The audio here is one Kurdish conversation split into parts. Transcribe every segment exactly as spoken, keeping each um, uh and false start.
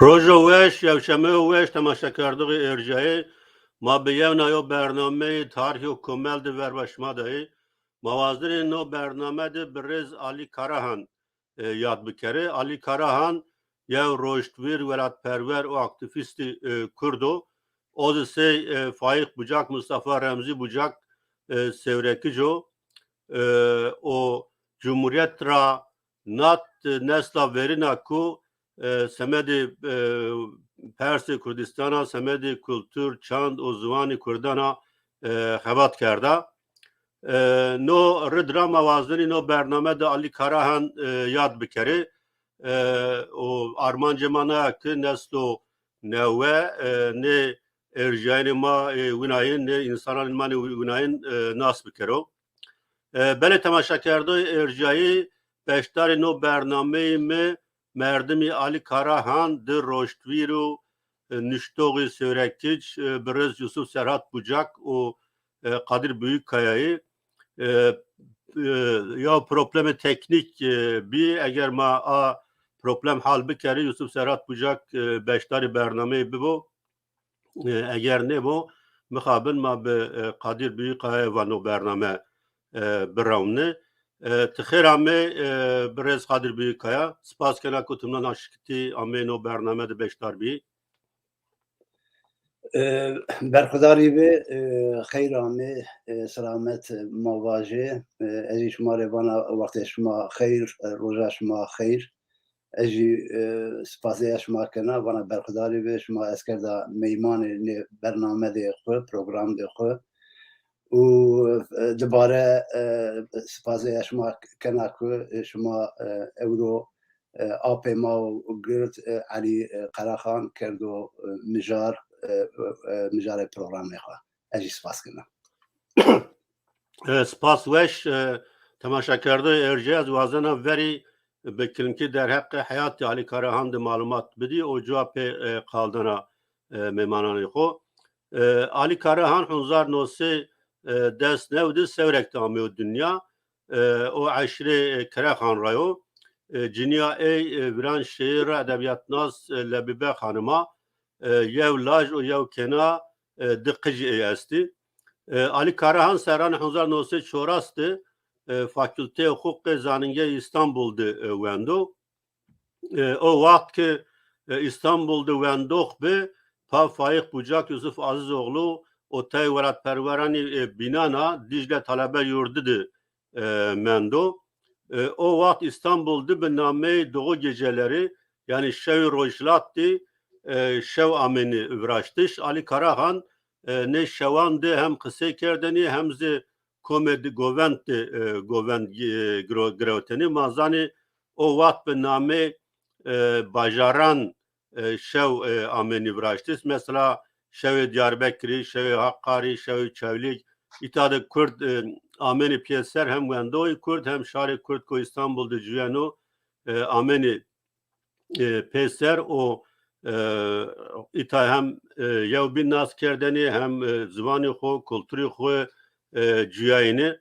Rojo weş, yewşemeyo weş, temaşekerdoxê êrcayê. Ma bi yewna yo bernameyê Tarîx û Komel di verba şima de yê. Ma wazinê no bername de bi rêz Alî Karahan, e, yad bikerê. Alî Karahan yew rojtvîr, welatperwer û aktîvîstî, e, Kurd o. O zî sey, e, Faîq Bucak, Mustafa Remzî Bucak, e, Sêwrekic o. E, o Cumhuriyet ra nat, e, nesla verîna ku, e, semedê, e, persê Kurdistana, semedê kultur, çand û ziwanê Kurdana, e, xebat kerda. E, no rid ra ma wazenî no bername de Alî Karahan, e, yad bikerê. E, û armancê ma naya ki neslo newe, e, nê êrcayînê ma, e, winayên, nê însananê ma nê winayên, e, nas bikero. E, belê temaşekerdoyê êrcayî, beşdarê no bernameyê mi merdimî Alî Karahan di rojtvîr û, e, nuştoxî Sêwrekic, e, birêz Yusuf Serhat Bucak û, e, Qadir Büyükkayayî, e, e, ya problemê teknîk, e, bî, eger ma a problem hal bikerî, Yusuf Serhat Bucak, e, beşdarî bernameyê bibo. E, eger nêbo, mixabin ma bi, e, Qadir Büyükkayayê va no bername, e, birawne. E, ti xêr amê, e, birêz Qadir Büyükkaya. Spas kena ku tu min naşikitî amê no bername de beşdar bî. E, berxwedarî be, e, xeyr amê, e, selamet ma vajê. E, ez jî şima rê vana wextê şima xeyr, e, roja şima xeyr. Ez jî, e, spasê şima kena, vana berxwedarî be, şima ez kerda meymanê nê bernamedê xwe, programdê xwe. Û, e, dibare, e, spasê şima kena ku şima, e, ewro, e, apê ma û girt, e, Elî, e, Qeraxan kerdo, e, mijar, e, e, mijarê programê xwe. Ez jî spas kena. E, spas weş, e, temaşekerdoyê êrcê, ez wazena verî bi kilimkî derheqê heyatê Alî Karahan de malumat bidî û cewapê, e, qaldana, e, mêmananê xwe. E, Alî Karahan hezar neh sed, e, des new de Sêwreg de ameyo dinya. E, o eşîrê, e, Kerexan ra yo. E, ciniya ey, e, viran şêîr, edebiyatnas, e, Lebîbe Xanima, e, yew laj û yew kêna, e, di qijî ey estî. E, Alî Karahan serranê hezar neh sed çoras de, e, Fakülteyê Huquqê Zanîngehê Îstanbul de, e, wendo. E, o wext ki, e, Îstanbul de wendox bi, pa Faîq Bucak, Yusuf Azîzoğlu û tey welatperweranî, e, bînana Dîcle Talebe Yurdu de, e, mendo. E, o wext Îstanbul de bi nameyê Doğu Geceleri, yanî Şewê Rojhilat de, e, şew amênî viraştiş. Alî Karahan, e, nê şewan de hem qisey kerdenî hem zî komê di govend de, e, govend, e, giro-, girewtenî. Ma zanî o wext bi namê, e, bajaran, e, şew, e, amênî viraştiş. Mesela şewê Diyarbekirî, şewê Haqqarî, şewê Çewlîg. Îta de Kurd, e, amênî pêser, hem wendoyê Kurd hem şarê Kurd ku Îstanbul de cuyeno, e, amênî, e, pêser û, e, îta hem, e, yew bîn nas kerdenî, hem, e, ziwanê xwe, kulturê xwe, e, cuyayîne.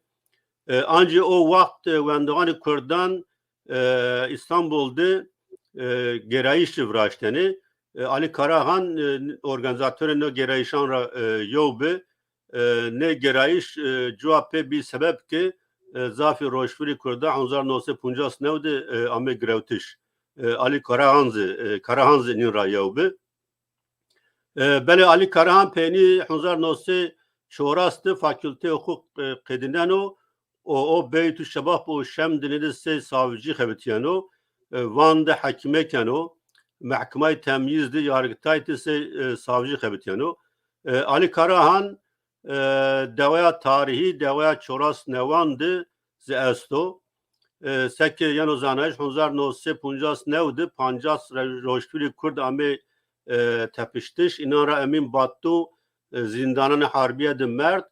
E, ancî o wext, e, wendoxanê Kurdan, e, Îstanbul de, e, gêrayîş viraştenê. E, Alî Karahan, e, organîzatorê nê gêrayîşan ra, e, yew bi. E, nê gêrayîş, e, cuwa pê bî sebeb ki, e, zafî rojhilfîrî Kurda hezar neh sed û pêncî û neh de, e, ame girewtiş. E, Alî Karahan zî, e, Karahan zî nîn ra yew bi. E, belê Alî Karahan peynî hezar neh sed û çar de fakülteyê huqûq, e, qedîneno û o Beytû Şebab û Şemdinê de sey savcî xebitiyeno. E, Van de hekîmek eno. Mehkemay Temyîz de yargitay de sey, e, savcî xebitiyeno. E, Alî Karahan, e, deweya tarîhî, deweya çar sed û newan de zî esto. E, seke yeno zanayîş, hezar neh sed û pêncî û neh de pancas re-, rojhilfîrî Kurd ame, e, tepiştiş. Înan ra Emîn Battu, e, zîndananê harbiye de merd.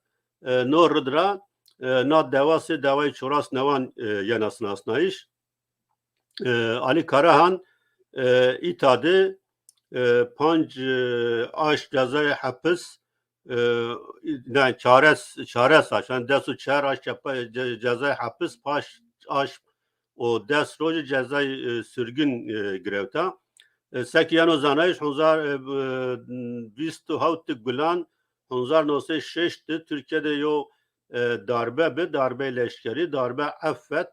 E, no rid ra, e, na dewa sey dewayê çar sed û newan, e, yena sinasnayîş. E, Alî Karahan, e, îta de, e, panc, e, aş cezayê hepis, e, ne, çares, çares aş, yani des û çar aş çepa-, ce-, cezayê hepis, paş aş û des rojî cezayê, e, sirgin, e, girewta. E, seki yeno zanayîş, hezar, e, bîst û hewt Gulan, hezar neh sed û şeş de Tirkiye de yo, e, darbe bi, darbe leşkerî, darbe Effet,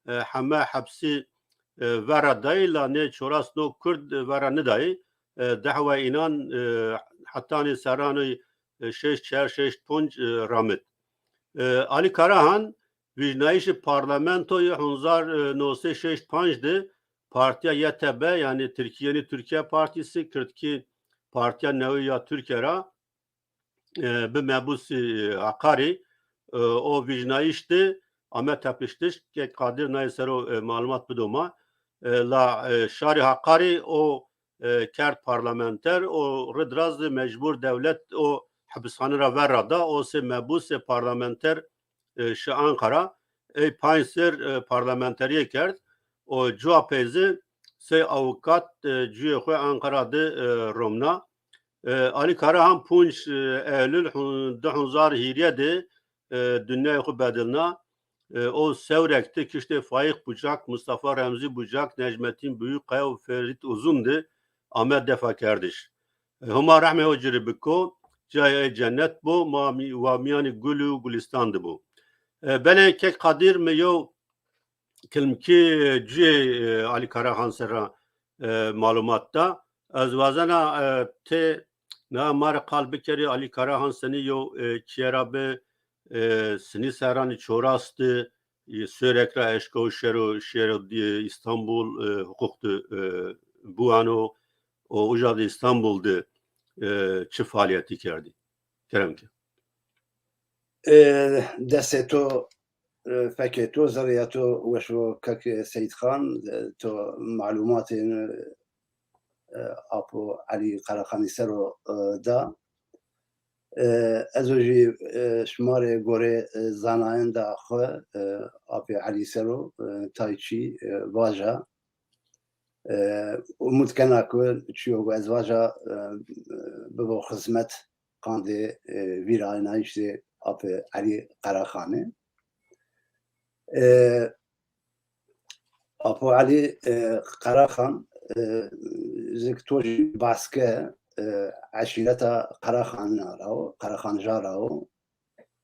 e, heme hepsî, e, vera dayî, la nê çar sed û neh Kurd, e, vera nidayî. E, dehwa înan, e, hetanî serranê, e, şeş çar, şeş ponc, e, ramit. E, Alî Karahan, vîjnayîşê parlamentoyê hezar neh sed û şeş panc de partiya Y T B, yani Tirkiye Yenî Türkiye Partisi, kirdkî Partiya Newê ya Tirkiye ra, e, bi mebûsî, e, Heqarî, e, o vîjnayîş de ame tepiştiş, ke Qadir nayê ser o, e, malumat bido ma. E, la, e, şarê Heqarî o, e, kerd parlamenter, o rid ra zî mecbûr dewlet o hepishane ra ver ra da, o sê mebûsê parlamenter, e, şi Anqara, ey panc ser, e, parlamenteriyê kerd, o cuwa pey zî sey avukat, e, cuyê xwe Anqara de, e, romna. E, Alî Karahan pûnc, e, Eylül hûn-, du hezar hîrê de, e, dinyayê xwe bedilna. E, o sewrek de kiştê Faîq Bucak, Mustafa Remzî Bucak, Necmettin Büyükkaya û Ferit Uzun de ame defa kerdiş. E, Huma rehmê xwe ci rê biko, cayê ey cennet bo, ma mî-, wa mîyanê gul û gulistan de bo. E, belê kek Qadir mi yo kilmkî, e, cuyê, e, Alî Karahan ser ra, e, malumat da. Ez wazena, e, tê na ma re qal bikerî, Alî Karahan senî yo, e, kîye ra bi, e, senî serranî çar sed de, e, Sêwreg ra eşka û şero, şero, e, Îstanbul, e, huqûq de, e, biwano û uca de Îstanbul de, e, çi faaliyetî kerdî? Kerem ke. E, destê to, e, fekê to, zerrîya to weş bo kek Seyîd Xan, e, to malumatên, e, Apo Elî Qerexanî ser o, e, da. E, ez o jî, e, şima rê gorê, e, zanayenda xwe, e, Apê Elî ser o, e, tay çî, e, vaja. E, umûd kena ku çiyo ku ez vaja, e, bibo xizmet qandê, e, vîrayînayîşê Apê Elî Qerexanê. E, Apo Elî, e, Qerexan, e, zik to jî behs ke, e, eşîreta Qerexan ra o, Qerexanja ra o,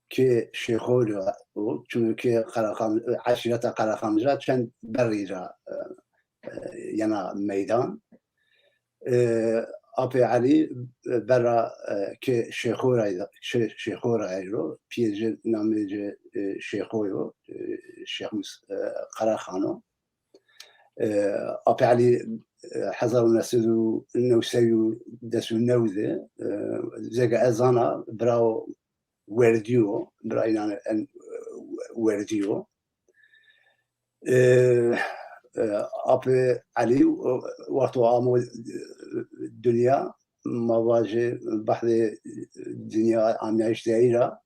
kê Şêxoy ra o, çunke Qerexan, eşîreta Qerexanja çend berî ra, e, e, yena meydan. E, Apê Elî, e, berra, e, kê Şêxoy ra, Şê-, Şêxoy ra ro, piyê ci namê ci, e, Şêxoy o, e, Şêx Mus-, e, Qerexan o. E, Apê Elî, e, hezar û neh sed û neh sed û des û neh de, e, zêke ez zana, bira werdî yo, bira înan en werdî yo. E, e, Apê Elî, e, wexto amo, e, dinya, ma vajê behdê dinya amiyayîş de ra,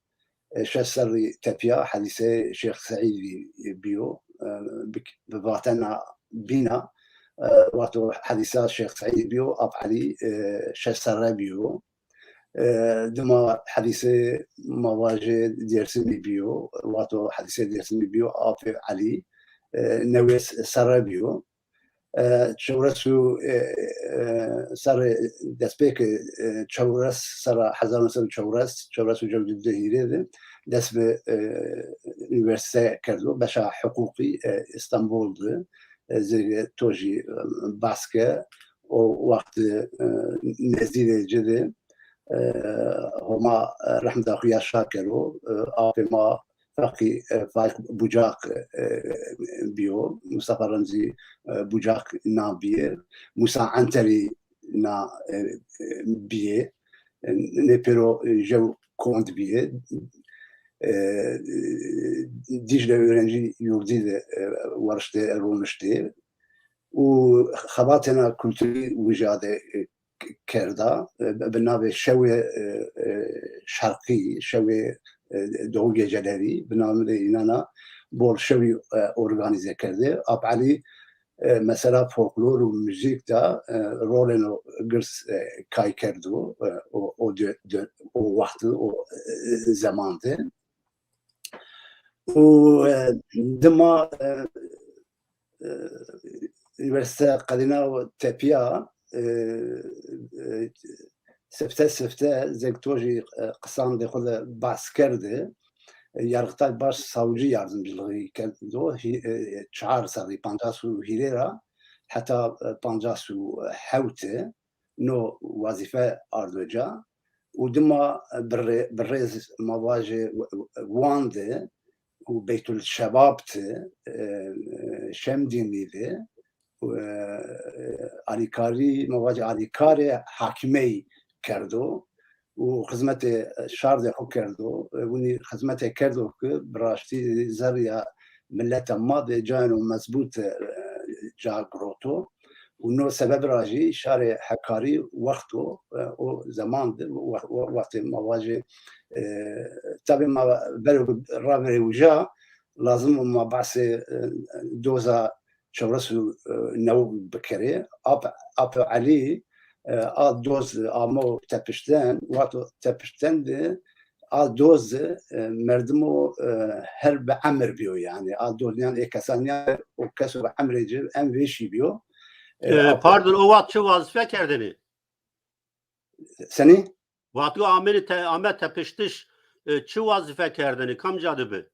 e, şeş serrî tepiya hedîseyê Şêx Seîdî bîyo. E, bi, bi vatena bîna, e, wexto hedîsa Şêx Seîdî bîyo, Ap Elî, e, şeş serre bîyo. E, dima hedîsê ma vajê Dêrsimî bîyo, wexto hedîsê Dêrsimî bîyo, Apê Elî, e, newês serre bîyo. E, çewres û, e, e, serê destpêkê, e, çewres, serra hezar û neh sed û çewres, çewres û çewres û du hîrê de dest bi, e, unîversîte kerdo, beşa hiqûqî, e, Îstanbul de. E, zêrê to jî, e, behs ke, o wext, e, nezdî de ci de, e, Homa, e, rehmeta xwe ya şa kero, e, apê ma Feqî, e, Faîq Bucak, e, biyo. Mustafa Remzî, e, Bucak na biyê. Musa Enterî na, e, e, biyê. E, nê pêro, e, jew kond biyê. E, Dicle Öğrenci Yurdu de, e, wariştê, rûniştê. Û xebatêna kulturî wija de, e, k-, kerda, e, bi navê Şewê, e, e, Şerqî, Şewê, e, Doğu Geceleri, bi navê înana bol şewî, e, organîze kerdê. Ap Elî, e, mesela folklor û muzîk de, e, rolêno girs, e, kay kerdo, e, o, o dö-, dö-, o wext, o, e, zeman de. Û, e, dima, e, e, Unîversîteya Qedîna û Tepiya, e, e, sifte sifte, zek to jî, e, qisandê xwe de behs kerde, e, Yargıtay Başsavcı yardımcılığı kerdo, hî-, e, çar serî, pancas û hîrê ra heta, e, pancas û hewt e, no wazîfe ardo ca. Û dima bi rê-, bi rêz ma vajê wan de û Beytul Şebab de, e, Şemdînî de, e, alîkarî, ma vajê alîkarê hakimey kerdo û xizmetê şar de xwe kerdo. E, winî xizmetê kerdo ki bi raştî zerriya mileta ma de cayeno mezbût, e, ca giroto. Û no sebeb ra jî şarê Hekarî wexto, e, o zeman de, we-, we-, wextê ma vajê, e, tabê ma bero raverê uca, lazim o ma behsê, e, doza çewres û, e, new bikerê. Ap-, Apo Elî, e, a doz amo tepişten, wexto tepişten de a doz, e, merdimo, e, her bi emir biyo yani. A doz yan ê kesaniyan o keso bi emrê ci em vêşî biyo. E, E, a pardon, o wext çi wazife kerdinî? Senî? Wext ku amênî te-, ame tepiştiş, e, çi wazife kerdinî? Kamca dibi?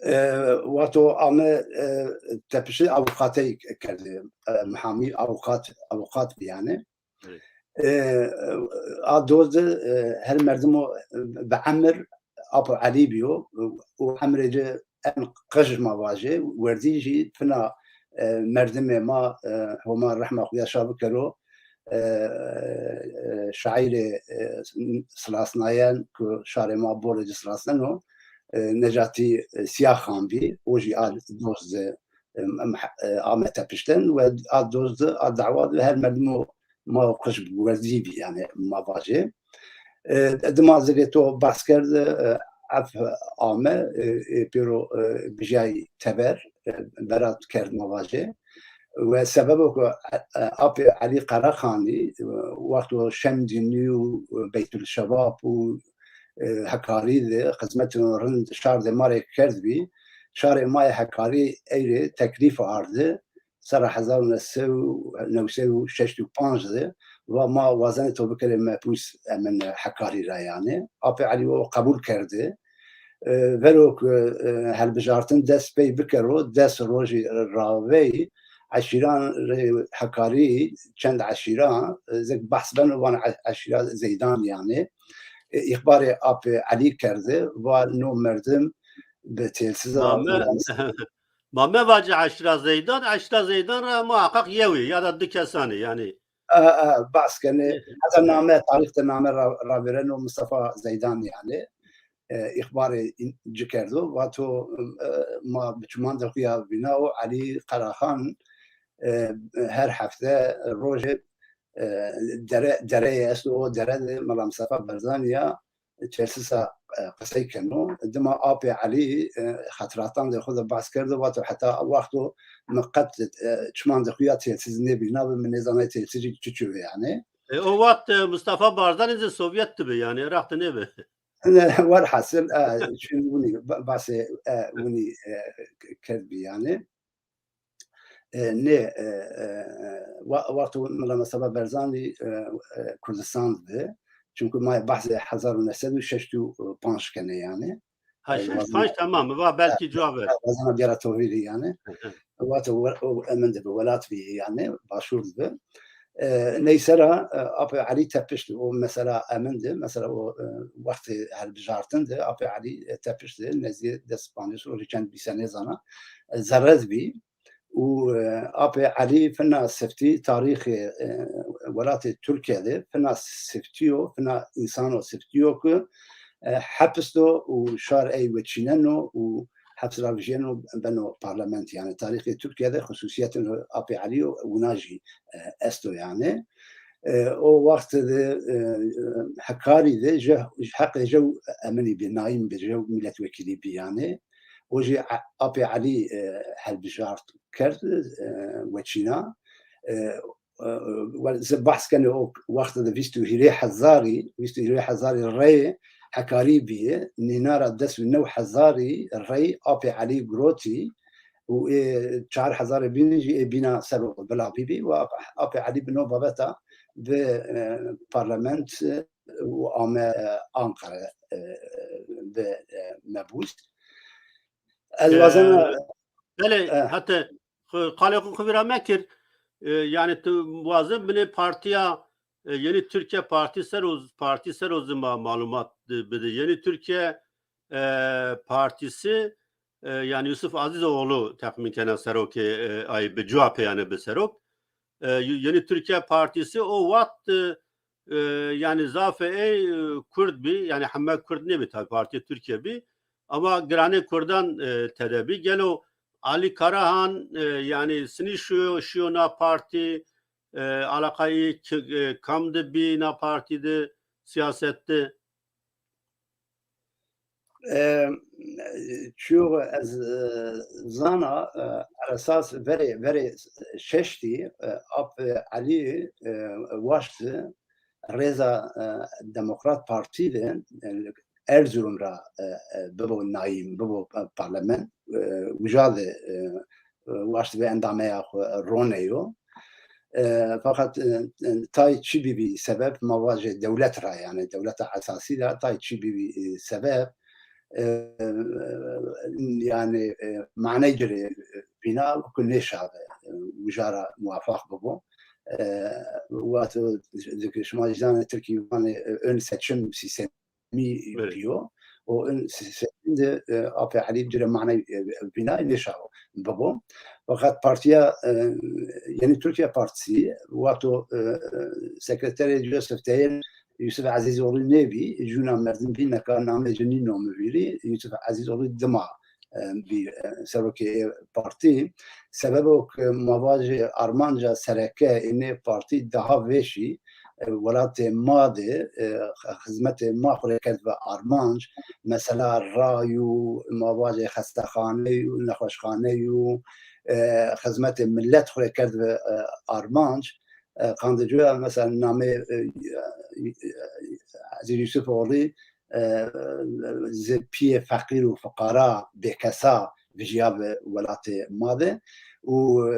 E, wexto ame, e, tepişi avukatey kerdî. E, muhamî avukat, avukat bi yani. Evet. E, a doz de, e, her merdimo, e, bi emir Apo Elî biyo û emrê ci en qij ma vajê, werdî jî pina, e, merdimê ma, e, Homa rehma xwe ya şa bikero, e, e, şaîrê, e, silasnayen ku şarê ma bolê ci silasneno, e, Necatî, e, Siyaxan bî, o jî a doz de, e, em, e, ame tepişten we a doz de, a dawa de her merdimo ma qij bi werdî bî, yani ma vajê. E, dima zikê to behs kerd, e, ev ame, e, ê pêro, e, bijayî teber, e, berat kerd ma vajê. We sebebo ku, e, e, apê Elî Qeraxanî, e, wexto Şemdînî û Beytül Şebab û, e, Hekarî de xizmetên rind şar de marê kerdbî, şarê ma yê Hekarî eyrê teklîf ardi, serra hezar û neh sed û newsed û şeşt û panc de, va ma wazenê to bikerê mepûs, em in Hekarî ra yani. Apê Elî o qebûl kerdi. E, vero ku, e, helbijartin dest pey bikero, des rojî ravey, eşîran rê Hekarî, çend eşîra, e, zek behs beno van e-, eşîra Zeydan yani. E, îxbarê apê Elî kerdi, va no merdim bi têlsiza Ma me, ma me vacî eşîra Zeydan, eşîra Zeydan ra muhaqqaq yewî ya da du kesanî yani. E, e, behs kenê. Heta name, tarîx de name ra-, ravêreno Mustafa Zeydan yani. E, îxbarê in-, ci kerdo. Vato, e, ma bi çiman de xuya vîna û Elî Qeraxan, e, her hefte rojê, e, dere, dereyê esto, o dere de Mela Mustafa Barzanî ya têlsisa, e, qisey keno. Dima apê Elî, e, xetiratan de xwe de behs kerdo, vato heta wexto min qet, e, çiman de xuya têlsiz nêbî, nabe min nêzanay têlsiz çi çi yani. E, o wext, e, Mustafa Barzanî zî Sovyet dibi yani, Iraq de nêbi. Werhasil, e, çün winî, ba-, basê, e, winî, e, k-, kerdbî yani. e, nê, e, e, wa-, wexto Mela Mustafa Barzanî, e, e, Kurdistan di, çunku ma behsê hezar û neh sed û şeştî û panc kene yani. Ha, e, şeştî û panc, tamam, va belkî cevap ver. Wazana Diyarbakir yani. Hı hı. Wexto we-, o emin dibi, welat bî yani, başûr dibi. E, neyse ra, e, Apê Elî tepişt, o mesela emin di, mesela o, e, wextê hilbijartin di, Apê Elî, e, tepişt di, nezdî des pancês û çend bîse nêzana, e, zerre dibî. Û, e, Apê Elî fina siftî tarîxê, e, welatê Tirkiye de fina siftiyo, fina însano siftiyo ku, e, hepis do û şar ey weçîneno û heps ra vijyeno beno parlament. Yani tarîxê Tirkiye de xusûsiyetên Apê Elî û wina jî, e, esto yani. E, o wext de, e, Hekarî de ji, ji heqê jew eminî bî, nayîn bî, jew milletvekilî bî yani. O jî A-, Apê Elî, e, helbijart kerd, e, weçîna. E, e, we-, ze bahs kenê o wext de vîst û hîrê hezarî, vîst û hîrê hezarî reyê Hekarî bîye, nîna ra des û new hezarî rey Apê Elî girotî û ê çar hezarê bînî jî ê bîna ser o bila bîbî û Ap-, Apê Elî bi no babeta bi, e, parlament, e, û ame, e, Ankara, e, bi, e, mebûst. Ez Ee, wazena, belê, e, hete xwe, qalê xwe xwe vira mekir. Ee, yani tu wazin binê partiya, e, Yeni Türkiye Parti ser o, parti ser o zima malumat di-, bide. Yeni Türkiye, e, Partisi, e, yani Yusuf Azizoğlu texmin kena serokê, e, ay bi C H P yani bi serok. E, Yeni Türkiye Partisi o wext, e, e, yani zafê ey, e, Kurd bî, yani heme Kurd nebî tabi, Partiya Tirkiye bî, ama giranê Kurdan, e, tede bî. Gelo Ali Karahan, e, yani sinî şiyo, şiyo na partî, e, alaqayî ki-, e, kam de bî na partî de, siyaset de? E, çiyo ez, e, zana, e, esas verê, verê şeştî, e, Ap Elî, e, waşt rêza, e, Demokrat Partî de, e, Erzurum ra, e, e, bibo nayîn, bibo pa-, parlament, e, uca de, e, e, waşt ve endameya xwe rone yo. E, fakat, e, e, tay çi bîbî sebeb, ma vajê dewlet ra, yani dewleta esasî ra tay çi bîbî, e, sebeb, e, yani, e, maney girê, e, bîna ku nêşabe, e, uca ra muwafaq bibo. E, wexto şima ji zanê Tirkî vanê, e, ön seçim sîstemî Belê. Biyo. O in se-, se-, de, e, Apê Elî cire maney, e, bîna nêşawo bibo. Fakat partiya, e, Yeni Türkiye Partisi, wexto, e, sekreterê Joseph Tayir Yusuf Ezîzoğlu nebî, jûna merdim bî, neka namê ji nî nomivîrî, Yusuf Ezîzoğlu dima, e, bî, e, serokê partî. Sebebo ku ma vajê armanca sereke ê nê partî daha vêşî, e, welatê ma de, e, xizmetê ma xwe rê kerd ve armanc, mesela ray û ma vajê xestexane û nexweşxane û, e, xizmetê millet xwe rê kerd ve, e, armanc. E, qandicoya mesela namê, e, e, Ezîz Yusuf Oğlu, e, zê piyê feqîr û fiqara, bêkesa, vijiya bi welatê ma de û, e,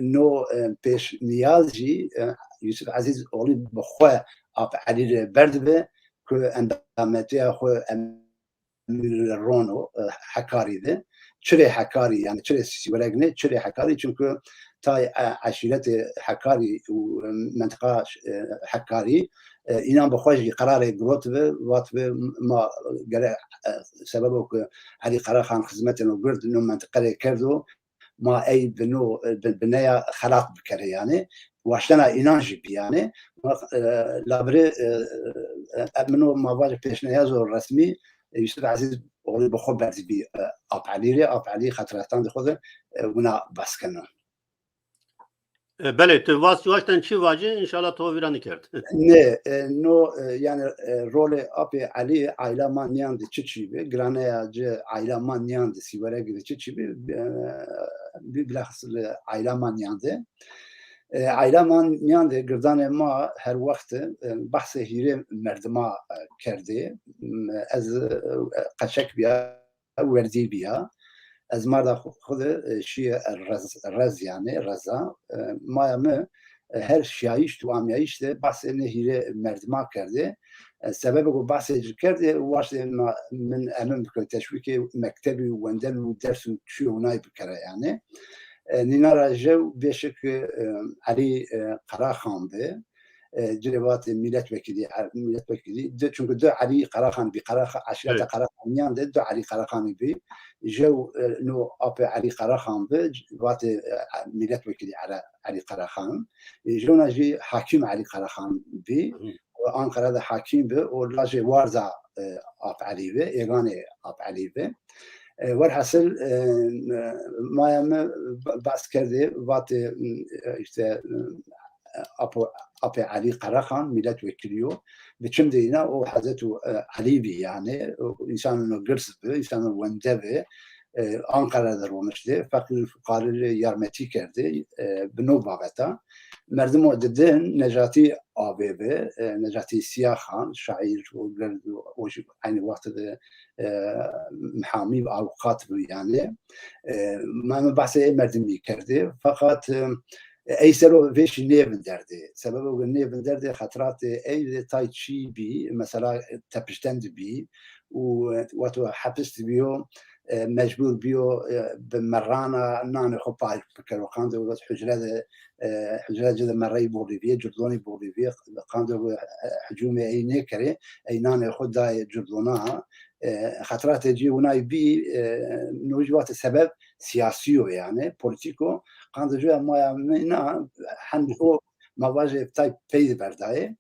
no, e, pêşniyaz jî, e, Yusuf Ezîz Oğlu bi xwe Ap Elî re berdibe ku endametiya xwe em rono, e, Hekarî de. Çirê Hekarî, yani çirê Sîwerek ne, çirê Hekarî, çünkü tay, e, eşîretê Hekarî û, e, mentiqa, e, Hekarî, e, înan bi xwe jî qerarê girot ve, vat ve ma gere, e, sebebo ku Elî Qaraxan xizmetên o gird no mentiqe rê kerdo, ma ey bi no, bi, bi neya xelat bikere yani. Waştena înan jî bî yani. Ma, e, labirê, e, e, min o ma vajê pêşneyazo resmî, e, Yusuf Ezîz Oğlu bi xwe berdibî, e, Ap Elî rê, Ap Elî xetiratan di xwe de, e, wina bas keno. E, belê, tu vas waşten çi vacî, înşallah to vîra nikerd. Ne, e, no, e, yani, e, rolê Apê Elî aîla ma niyan de çi çî be, giraneya ci aîla ma niyan de, Sîwerekê de çi çî be, e, bi-, bilahis li aîla ma niyan de. E, aîla ma niyan de girdanê ma her wext, e, behsê hîrê merdima, e, kerdê. M-, ez, e, qeçek biya, werdî biya. Ez marda xwe, xwe de, e, şiye rez, rez yani, reza. E, maya min, e, her şiyayîş û amiyayîş de bahsê nê hîrê merdima kerdê. E, sebebê ku bahsê ci kerdê, waştê ma, min emin bike teşwîkê mektebî û wenden û ders û çi û nayê bikere yani. E, nîna ra jew bêşik, e, Elî, e, Qeraxan bi. E, cilê vatê milletvekilî, e, milletvekilî. Du, çünkü du Elî Qeraxan bî, Qeraxa-, eşîreta Evet. Qeraxaniyan de du Elî Qeraxanî bî. Jew, e, no apê Elî Qeraxan bi, c-, vatê, e, milletvekilî Ele-, Elî Qeraxan. E, jewna jî Hakim Elî Qeraxan bî. Hı hı. Û Ankara de hakim bi, û lajê warda, e, Ap Elî bi, êganê Ap Elî bi. E, werhasil, e, maya me ba-, behs kerdê, vatê, e, işte, e, Apo, Apê Elî Qeraxan, milletvekilî yo. Bi çim de îna o Hezret û, e, Elî bî yani, o însanên girs bi, însanên wende bi. E, Ankara de romiştê, feqîr û fuqarê rê yarmetî kerdê, e, bi no babeta. Merdimo didin Necatî Abê bi, e, Necatî Siyaxan, şaîr û gird û o jî eynî wext de, e, mihamî û avûkat bû yani. E, me, me behsê ê merdimî kerdê. Feqet, e, ey ser o vê jî nêvinderdê. Sebebo ku nêvinderdê xetiratê ey de tay çî bî, mesela, e, tepişten dibî û, e, weto hepis dibiyo, e, mecbûr biyo, e, bi merana nanê xwe pay bikero. Qandê wet hucre de, e, hucre ci de mereyî borî bîye, curdonî borî bîye, qandê wet, e, hicûmê ey nêkerê, ey nanê xwe dayê curdona, e, xetiratê cî winayî bî, e, no jî wate sebeb siyasî yo yani, polîtîk o. Qandê cuya maya min na, hem o ma vajê tay pey berdayê.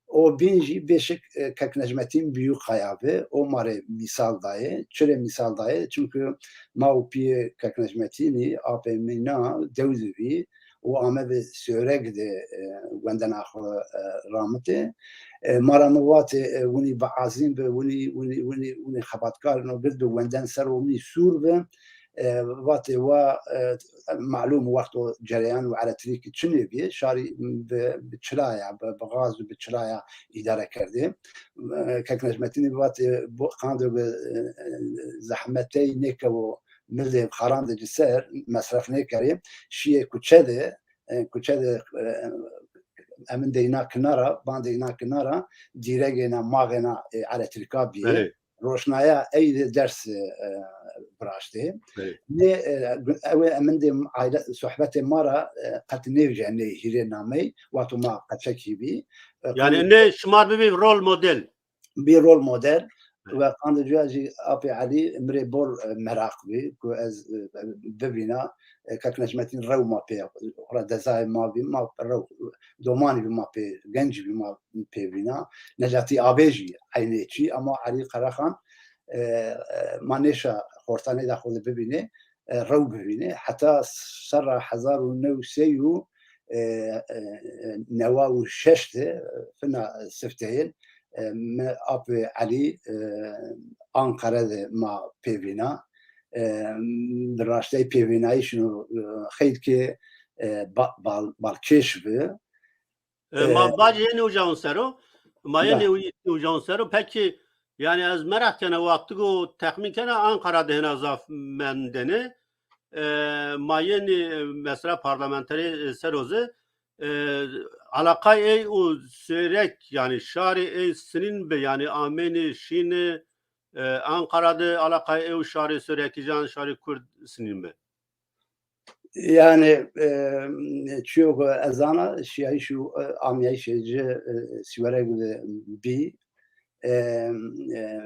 O bîn jî bêşik, e, Kek Necmetîn Büyükaya bi, o ma rê mîsal dayê. Çi rê mîsal dayê? Çimkî ma û piyê Kek Necmetînî, apê Mîna, dew de bî û ame bi Sêwreg de, e, wendena xwe, e, ramitê. E, ma ra mi vatê, e, winî bi azîm bi, winî, winî, winî, winî xebatkar in û gird bi wenden ser û winî sûr bi. E, vatê wa, e, malûm wexto cereyan û elektrik çinê bî, şarî bi, bi çilaya, bi, bi gaz û bi çilaya îdare kerdê. E, Kek Necmetînî vatê bo qandê bi, e, zehmetey nêkevo milê xaran de ci ser, mesref nêkerê, şiyê kuçe de, e, kuçe de, e, emin deyna kinara, ban deyna kinara, dîregêna, maxêna, e, elektrika bîye. Belê. Roşnaya ey de ders, e, viraştê. Belê. Nê, e, ew ê emin de aile, sohbetê ma ra, e, qet nêvije nê hîrê namey, wato ma qeçekî bî. E, Yani qandê nê şima bibî rol model. Bî rol model. Evet. Ve qandê cuya jî apê Elî mirê bor, e, meraq bî ku ez, e, bibîna, e, Kek Necmetîn rew ma pê, xura dezayê ma bî, ma rew, domanî bî ma pê, genc bî ma pê bîna. Necatî Abê jî eynê çî, ama Elî Qeraxan, e, e, ma nêşa xortanê de xwe de bibînê, e, rew bibînê. Heta serra hezar û new sey û, e, e, newa û şeş de, e, fina sifteyên, e, me apê Elî, e, Ankara de ma pêvîna. E, bi raştey pêvînayîş û, e, xeylkê, e, ba-, bal-, balkêş bi. E, ma E, bacê yê newcan sero, ma yê Be. newcan sero, pekî, yani ez meraq kene wextigo texmîn kene Ankara de hêna zaf mendene. E, ma yê nê, e, mesela parlamenterê, e, sero zî, e, alaqay ey û Sêwreg, yani şarê ey sinîn bi, yani amênê şîne, e, Ankara de alaqay ey û şarê Sêwrekîjan, şarê Kurd sinîn bi. Yani, e, çiyo ku ez zana, şiyayîş û, e, amiyayîşê ci, e, Sêwreg de bî. E, e,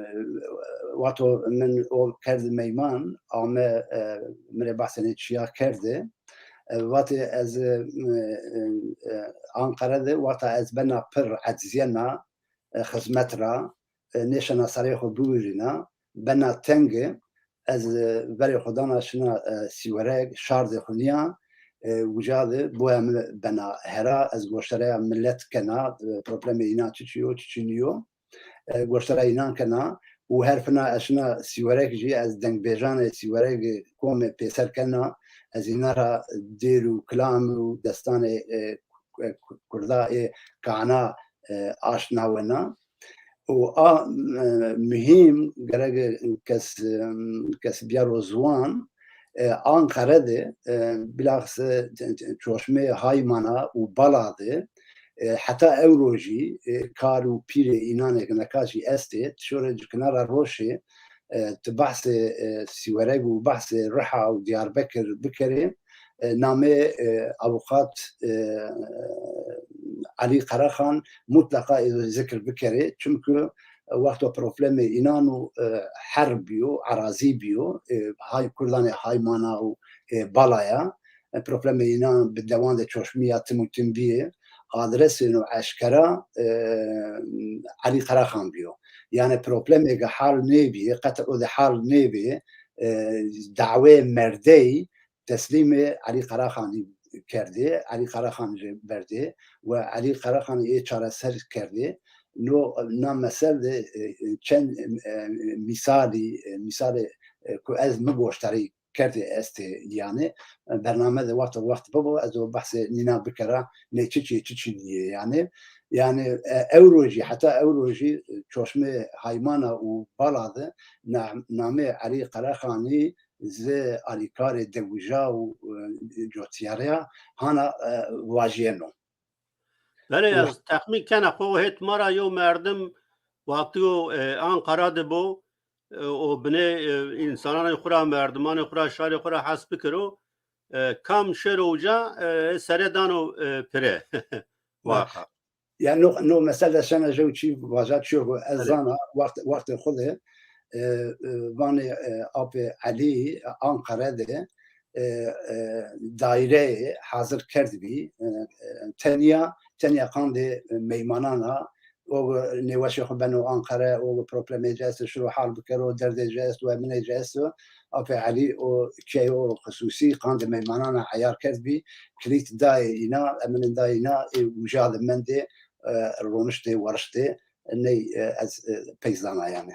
Wato min o kerd meyman, ame, e, min rê behsenê çiya kerde. E, vatê ez, e, e, e, Ankara de, wata ez bena pir ecziyena, e, xizmet ra, e, nêşena serê xwe biwirîna, bena teng e, ez, e, verê xwe dana şina, e, Sîwerek, şardê xwe niya, e, uca de boya min bena hera, ez goştereya millet kena, e, problemê înan çi çi yo, çi çi niyo. E, goştereya înan kena û her fina ez şina Sîwerek jî, ez dengbêjanê Sîwerek komê pêser kena, ez înan ra dêr û kilam û destanê, e, Kurda ê kana, e, aşna wena. Û a, e, muhîm gerek kes, e, kes biyaro ziwan, e, Anqere de, e, bilahse, e, Çoşmê Haymana û Bala de, e, heta ewro jî, e, kar û pîrê înan ê neka jî estê, tu şore ji kinara roşê, e, tu behsê, e, Sîwereg û behsê Riha û Diyarbekir bikerê, e, namê, e, avûkat, e, Elî Qerexan mutleqa ê zikir bikerê. Çimku wexto problemê înan û, e, herb bîyo, erazî bîyo, e, hay, Kurdanê Haymana û, e, Balaya, e, problemê înan bi dewan de Çoşmiya tim û tim bîye, adresê no eşkera, e, Elî Qerexan bîyo. Yani problemê ke hal nêbîye, qet o de hal nêbîye, e, dawê merdey, teslîmê Elî Qaraxanî kerdê, Elî Qaraxan jê berdê we Elî Qaraxanî ê çareser kerdê. No, na mesel de, e, çend, e, mîsalî, e, mîsalê, e, ku ez mi goştarî kerdê estê, yani, e, bername de wext, wext bibo, ez o behsê nîna bikera, ne çiçî, çiçî niye, yani. Yani, e, ewro jî, heta ewro jî, e, Çoşmê Haymana û Bala de na-, namê Elî Qaraxanî zi alîkarê dewija û, e, cotiyareya hana, e, vajiyeno. Belê, ez texmîn kena, xwe hêt me ra yo merdim wextî o, e, Anqara de bo, e, û binê, e, însananê xwe ra, merdimanê xwe ra, şarê xwe ra hes bikiro, e, kam şêro uca, e, serê dano, e, pire. Waqa. Yani no, no mesele şena jew çî vaja çiyo ku ez zana wext, wextê xwe de, e, e, vanê, e, apê Elî Anqere de, e, e, daireyê hazir kerdbî, e, e, tenya, tenya qandê, e, meymanana, o nêweşê xwe beno Anqere, o problemê ci esto, şiro hal bikero, derdê ci esto, eminê ci esto, apê Elî o keyo xisûsî qandê meymanana eyar kerdbî, kilît dayê îna, eminê dayê îna, ê uca de mendê, e, roniştê, weriştê, ney, e, ez, e, peyzana yani.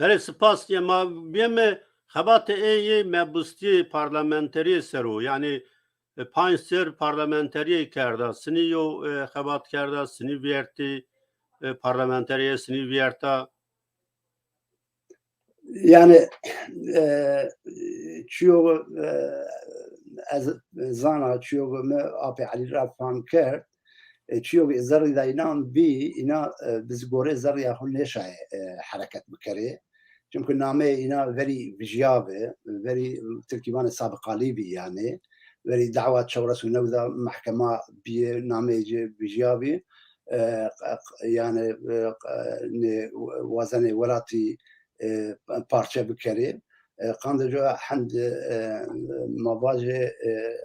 Belê, spas ye. Ma biyeme xebatê ê yê mebustiyê parlamenteriyê ser o. Yani, e, panc ser parlamenteriyê kerda. Sinî yo, e, xebat kerda, sinî viyertî, e, parlamenteriyê sinî viyerta. Yani, e, çiyo, e, ez zana çiyo me apê Elî ra fam kerd, e, çiyo zerrî da înan bî, îna, e, bi gorê zerrîya xwe nêşayê, e, hereket bikerê. Çimku nameyê îna verî vijiya bi, verî tirkî vanê sabiqalî bî yani. Verî dawa çewres û new da mehkema bîye, nameyê ci vijiya bî. E, q-, q-, yani, e, q-, nê wazenê welatî, e, parçe bikerê. E, qandê co hend, e, ma vajê, e,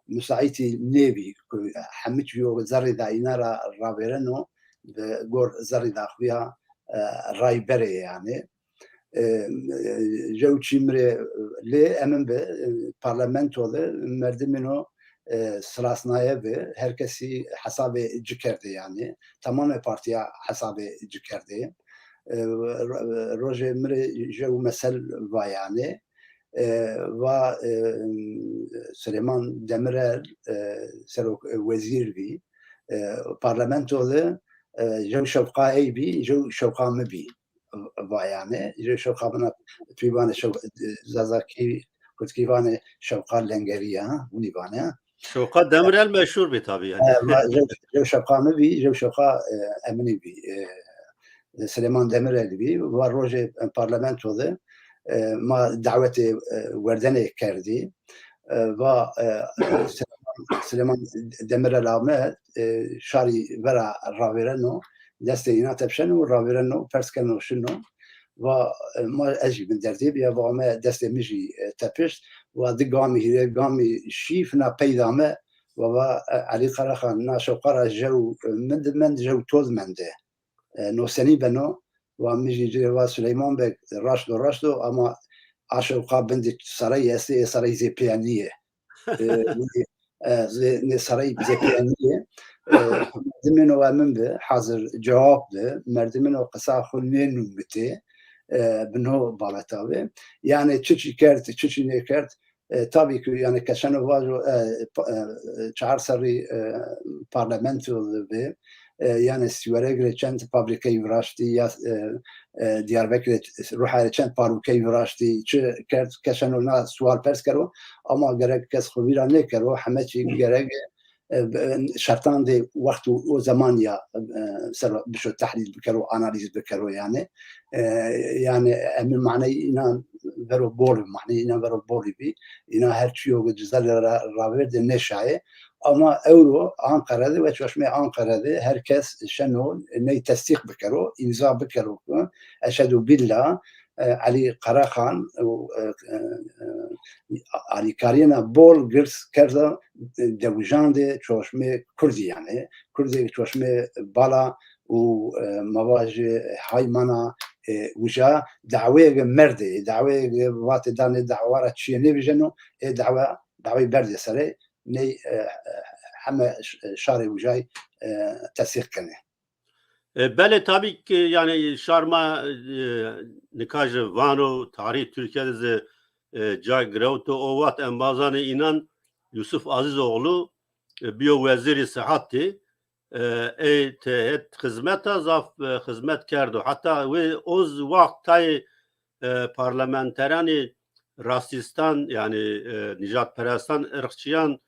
musaîtî nêbî ku hemî çiyo zerrî da îna ra ravêreno, bi gor zerrî da xuya, e, ray berê yani. E, e, jew çî mirê lê emin bi, e, parlamento de merdimino, e, silasnaye bi, her kesî hesabê ci kerdê yani. Tamamê partiya hesabê ci kerdê. E, ro-, rojê mirê jew mesel va yani. E, va, e, Silêman Demirel, e, serok, e, wezîr bî. E, parlamento de, e, jew şewqa ey bî, jew şewqa mi bî. Va yani, jew şewqa bina, pîvanê şew-, Zazakî, Kurdkî vanê şewqa lengeriya, winî vanê. Şewqa Demirel meşhur bî tabii yani. E, va jew, jew şewqa mi bî, jew şewqa, e, eminî bî. E, Silêman Demirel bî, va rojê, e, parlamento de, e, ma dawetê, e, werdenê kerdî. E, va, e, Silêman, Silêman Demirel ame, e, şarî vera ravêreno, destê îna tepşeno, ravêreno, pers keno şino. Va, e, ma ez jî bin derdê bîya, va me destê min jî, e, tepişt. Va di gamî hîrê gamî şîf na peyda me, va, va, e, Elî Qaraxan, na şewqa ra jew, e, min di mend, jew to di mende. E, no senî beno, wa min jî cirê va Sileyman Beg, raşt o, raşt o, ama a şewqa bin di sarayî estê, ê sarayî zê pêya nîye. E, e, zê, nê sarayî zê pêya nîye. E, merdimên o emin bi, hazir cewab bi, merdimên o qisa xwe nênûmitê, e, bi no babeta bi. Yani çiçî kerd, çiçî nêkerd, E, tabii ki yani keçeno vajo, e, pa-, e, çar serrî, e, parlamento de bi, e, yani Siwerek re çend fabrikeyî viraştî ya, e, e, Diyarbekirê ruhayê çend parûkeyî viraştî, çi kerd, kes şeno na sual pers kero, ama gerek kes xwe vîra nêkero, heme çî gerek, e, b-, şertan de wext û o zeman ya, e, ser bişo tehlîl bikero, analîz bikero yani. E, yani em maneyî înan vero bol, maneyî înan vero bolî bî. Îna her çiyo ku cizerê ra-, ravêr de neşaye. Ama ewro Anqere de, we çeşmê Anqere de her kes şeno ney tesdîq bikero, îmza bikero ku eşhedû bîlla, e, Elî Qereqan û, e, e, e, alîkariyena bol girs kerda, e, dewijan de çeşmê Kurdî yani. Kurdê çeşmê bala û, e, mevajê haymana, e, wija daweyeke merdê, daweyeke vatê danê dawa ra çiyê nêvijeno, ê dawa, dawê berdê serê, ney, e, e, heme ş-, şarê wijay, e, tesîq kenê. E, belê, tabii ki, yani, şarma, e, nika ji vano, tarîh Tirkiye de zî, e, ca girewto, o wextî embazanê înan Yusuf Azizoğlu, e, biyo wezîrê sihetê, e, ê te-, het xizmeta zaf, e, xizmet kerdo. Heta wê o z-, wext tayê, e, parlamenteranê rastistan, yani, e, nijadperestan, irqçiyan,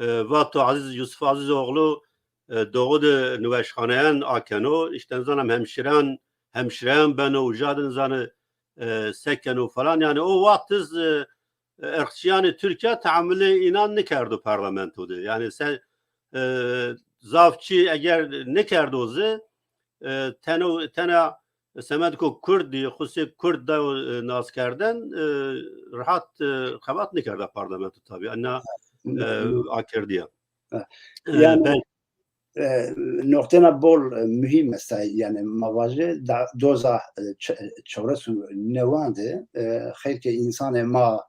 e, vato Aziz, Yusuf Azizoğlu, e, doğu de niweşxaneyan akeno, işte nizanim hemşiran, hemşireyan beno, uca de nizane, e, sekeno falan. Yani o wext iz, e, e, irqçiyanê Tirkiye teamulê înan nikerdo parlamento de. Yani se, e, zaf çî eger nikerdo zî, e, teno-, tena semed ku Kurd dî, xusê Kurd de, e, nas kerden, e, rahat, e, xebat nikerda parlamento tabii. Ena, e, akirdiye. E, Yani, bel- e, noqtena bol, e, muhîm esta, yani, ma vajê da-, doza, e, ç-, çewres û newan de, e, xeyrke însanê ma,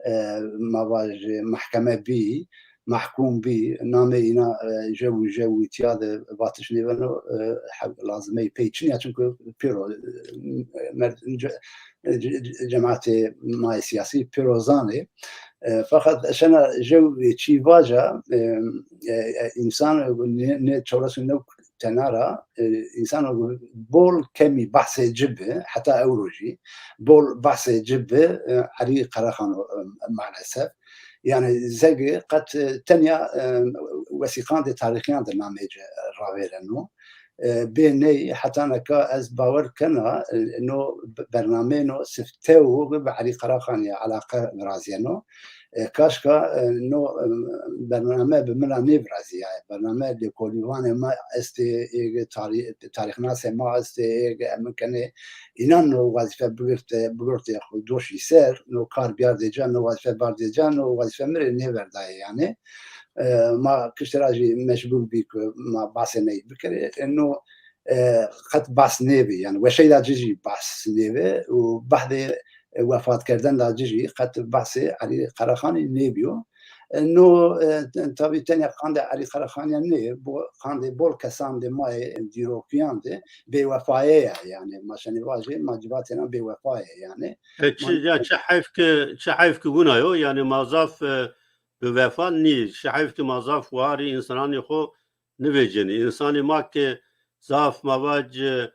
e, ma vajê mahkeme bî, mahkûm bî, namê îna, e, jew û jew wîtiya de vatiş nêbeno, e, he-, lazimeyî pey çin ya, çimku pêro, e, mer-, ce-, ce-, ce-, cemaetê mayê siyasî pêro zanê. E, feqet şena jew çî vaja, e, e, e, însan nê, nê çewres û new tena ra, e, însan bol kemî behsê ci bi, heta ewro jî, bol behsê ci bi, e, Elî Qereqan o, e, maalesef. Yani zegi qet, e, tenya, e, wesîqan de tarîxiyan de namê ci ravêreno. E, bê ney, heta neka ez bawer kena, e, no b-, bernameyê no siftew bi Elî Qereqan ya elaqe viraziyeno. E, kaşka, e, no, e, bername bi min ra nêviraziyaye. Bername lêkolîvanê ma estê, ê tarî-, tarîxnasê ma estê, ê em kenê. Înan no wezîfe bigirte, bigirtê xwe doşî ser, no kar biyardê ca, no wezîfe bardê ca, no wezîfe mi rê nêverdayê yani. E, ma kiştira jî mecbûr bî ku ma basê ney bikirê. E, no, e, qet bas nêbî, yani weşeyda ci jî bas nêbî û behdê, e, wefatkerden da ci jî qet basê Elî Qerexanî nêbîyo. E, no, e, tabî tenya qandê Elî Qerexanî nê, bo-, qandê bol kesan de mayê dîrokiyan de bêwefayê ye, yani ma şenê vajê ma civatêna bêwefa ye yani. E, çi, Ma- ya çi heyf ki, çi heyf ki wina yo, yani ma zaf, e, bi wefa nî, çi heyf ki ma zaf warî însananê xwe nivêcenî. Însanê ma ki zaf ma vac, e,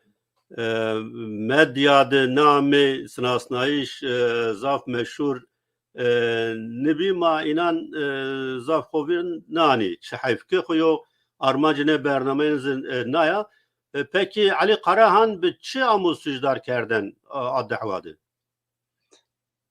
medya de namê sinasnayîş, e, zaf meşhûr, e, nibî ma înan, e, zaf xwe vir nanî. Çi heyf ki xwe yo armancê ne bernameyên zin, e, naya. E, pekî Elî Qarahan bi çi amo sûcdar kerden a, a dehwa de?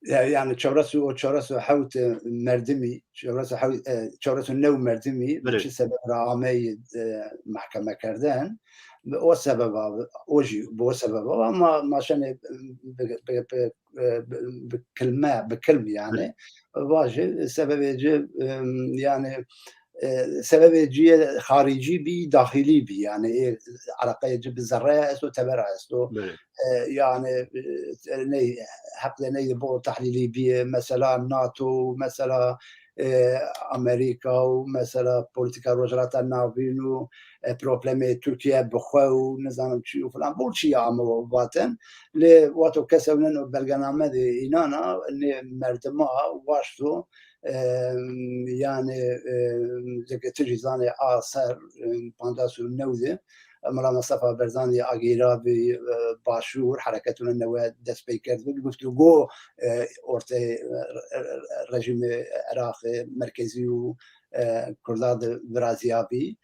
Ya, yani çewres û, o çewres û hewt merdimî, çewres û hewt, e, çewres û new merdimî bi Belê. çi sebeb re ameyî, e, mahkeme kerden? Bi o sebeba, o jî bi o sebeba, ama ma şenê bi, bi, bi, e, bi, bi kilme, bi kilm yani. Belê. Vajê sebebê ci, e, yani, e, sebebê ci yê xaricî bî, daxilî bî, yani, ê, eleqeyê ci bi zerreya esto, tebera esto. Belê. E, yani, e, ney, heqlê ney bo tehlîlî bî, mesela nato, mesela, e, Amerîka û mesela polîtîka Rojhilata Navîn û, e, problemê Tirkiye bi xwe û nizanim çi û filan, bol çi ya ame vatin. Lê wato kes ewneno belgename de înana, nê merdima waşto, e, yani, e, zeke tu jî zanê a ser, e, pandas û new de, Mela Mustafa Barzanî agîra bi, e, Başûr, hereketûna newe dest pê kerd bi guftûgo, e, ortê, e, e, rejîmê Iraqê merkezî û, e, Kurda di virazîya bî.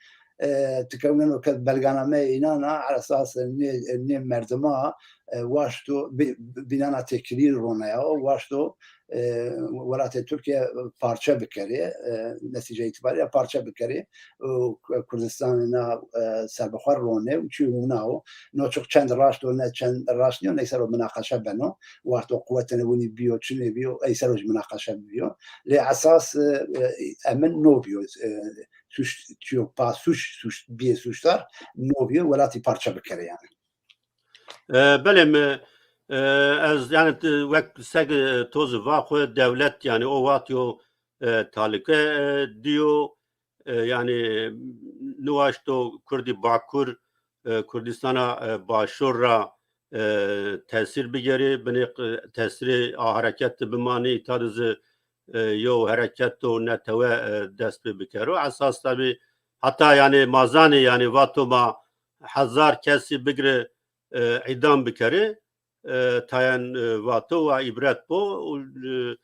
E, tikewne no ke belganame înana, esas nê, nê merdima, e, waşto bi, bînana têkilî roneya, waşto, e, welatê Tirkiye parçe bikerê, e, netîce îtibarî ya parçe bikerê û Kurdistanê na, e, serbixwe rone û çi wina o. No çok çend raşt o, ne çend raşt niyo, ne sero münakaşe beno. Wexto quwetene winî biyo, çi nêbiyo, ey sero ji münakaşe biyo. Lê esas, e, e, emin no biyo, e, suç, çiyo pa suç, suç, biyê suçdar no biyo, welatî parçe bikerê yani. E, belê mi, e, ez yani t-, wek seg, e, toz va xwe dewlet yani o wat yo, e, talike, e, diyo, e, yani niwaşto Kurdî Bakur, e, Kurdistana, e, Başûr ra, e, tesîr bigerî, binê, e, tesîrê a hereket bimanî, îta dizi, e, yo hereket û netewe, e, dest pê bikero. Esas tabî heta yani mazanê yani vato ma hezar kesî bigire, e, îdam bikerê, e, tayen, e, vato wa îbret bo û, e,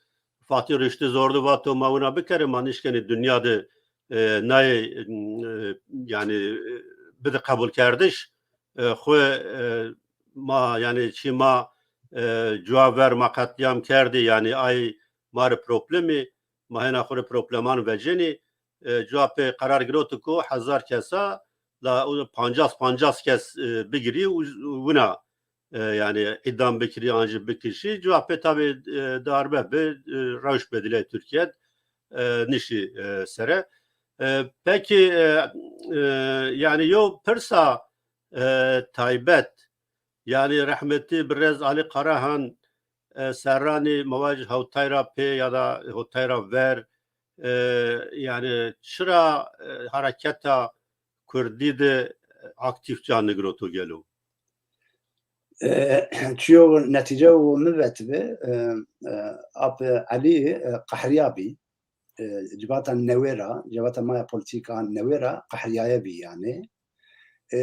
Fatî Riştî zorlu vato ma wina bikerê, ma nişkenê dinya de, e, nayê, e, yani, e, bide qebulkerdiş, e, xwe, e, ma, yani, çi ma, e, cuwa ver ma qetlîam kerdî, yani, ay ma re problemî, ma hêna xwe re probleman vecenî, e, cuwa pê qerar girotu ku hezar kesa, la û pancas pancas kes, e, bigirî û wina, e, yani îdam bikirî an jî bikişî. Cuwa pê tabî, e, darbe bi, e, rewş bedilê Tirkiye, e, nişî, e, sere. E, pekî, e, e, yani yo pirsa, e, taybet, yani rehmetî birêz Alî Karahan, e, serranî mewaj hewtay ra pê ya da hewtay ra ver, e, yani çira, e, hareketa Kurdî de aktîf ca nigiroto gelo? E, çiyo netîce û min vetibi, e, e, ap Elî, e, qehriya bî. E, civata newê ra, civata maya polîtîk a newê ra qehriyaye bî yani. E,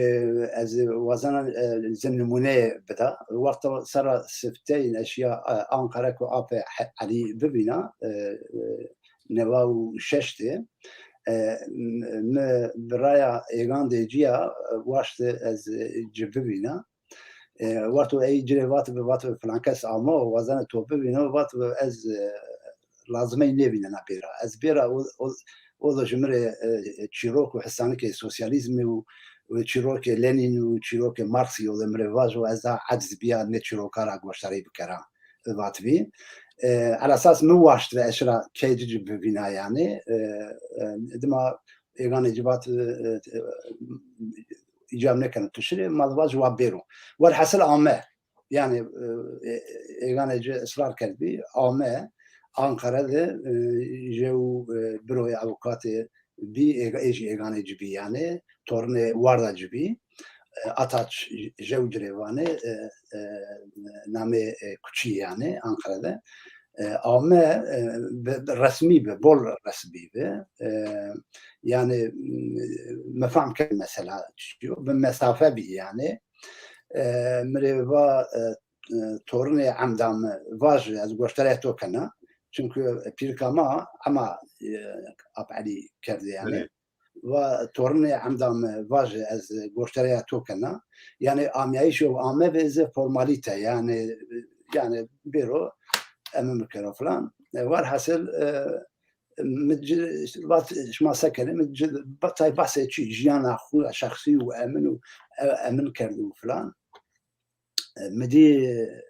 ez wazena, e, zin nimûneyê bida. Wexta sera sifteyin eşiya, e, Anqara ku apê He-, Elî bibîna, e, e, neva û şeş de, e, m-, mi biraya êgandê ciya, e, waşti ez, e, ci bibîna. E, wexto ey cirê vat bi, vat bi filan kes amo, wazena to bibîno, vat bi ez, e, lazimey nêvînena bêra. Ez bêra o, o, o da ji min re, e, çîrok û hisanikê sosyalîzmê û, û çîrokê Lenîn û çîrokê Marksî o da min re vajo, ez da eciz biya ne çîroka ra goştarî bikera. Vatibî. E, elasas min waşt ve eşira keyci ci bivîna yani. E, e, dima êganê civat, e, e, îcab nekin tu şirê, ma diva ji wa bêro. Werhasil ame. Yani, e, e, êganê ci israr kerdbî, ame Ankara de, e, jew, e, biroyê avukatê bî, êga-, ê jî êganê ci bî yani, tornê warda ci bî. E, Ataç jew girêvanê, e, e, namê, e, kuçî yani Ankara de. E, ame, e, bi, bi resmî bi, bol resmî bi. E, yani, m-, me fehm kir mesela çi yo, bi mesafe bî yani. E, mirê va, e, e, tornê emda mi vaj ez goştarê to kena. Çünkü pîrika ma ema, e, ap Elî kerdî yani. Evet. Va tornê emda mi vaj ez goştarê to kena. Yani amyayîş û ame ve ze formalîte yani, yani bêro em bikero filan. E, werhasil, e, mi ci-, vat şima se kenê, mi ci-, ba-, tay bahsê çi, jiyana xwe şexsî û emin û, e, emin kerd û filan. E, mi dî, e,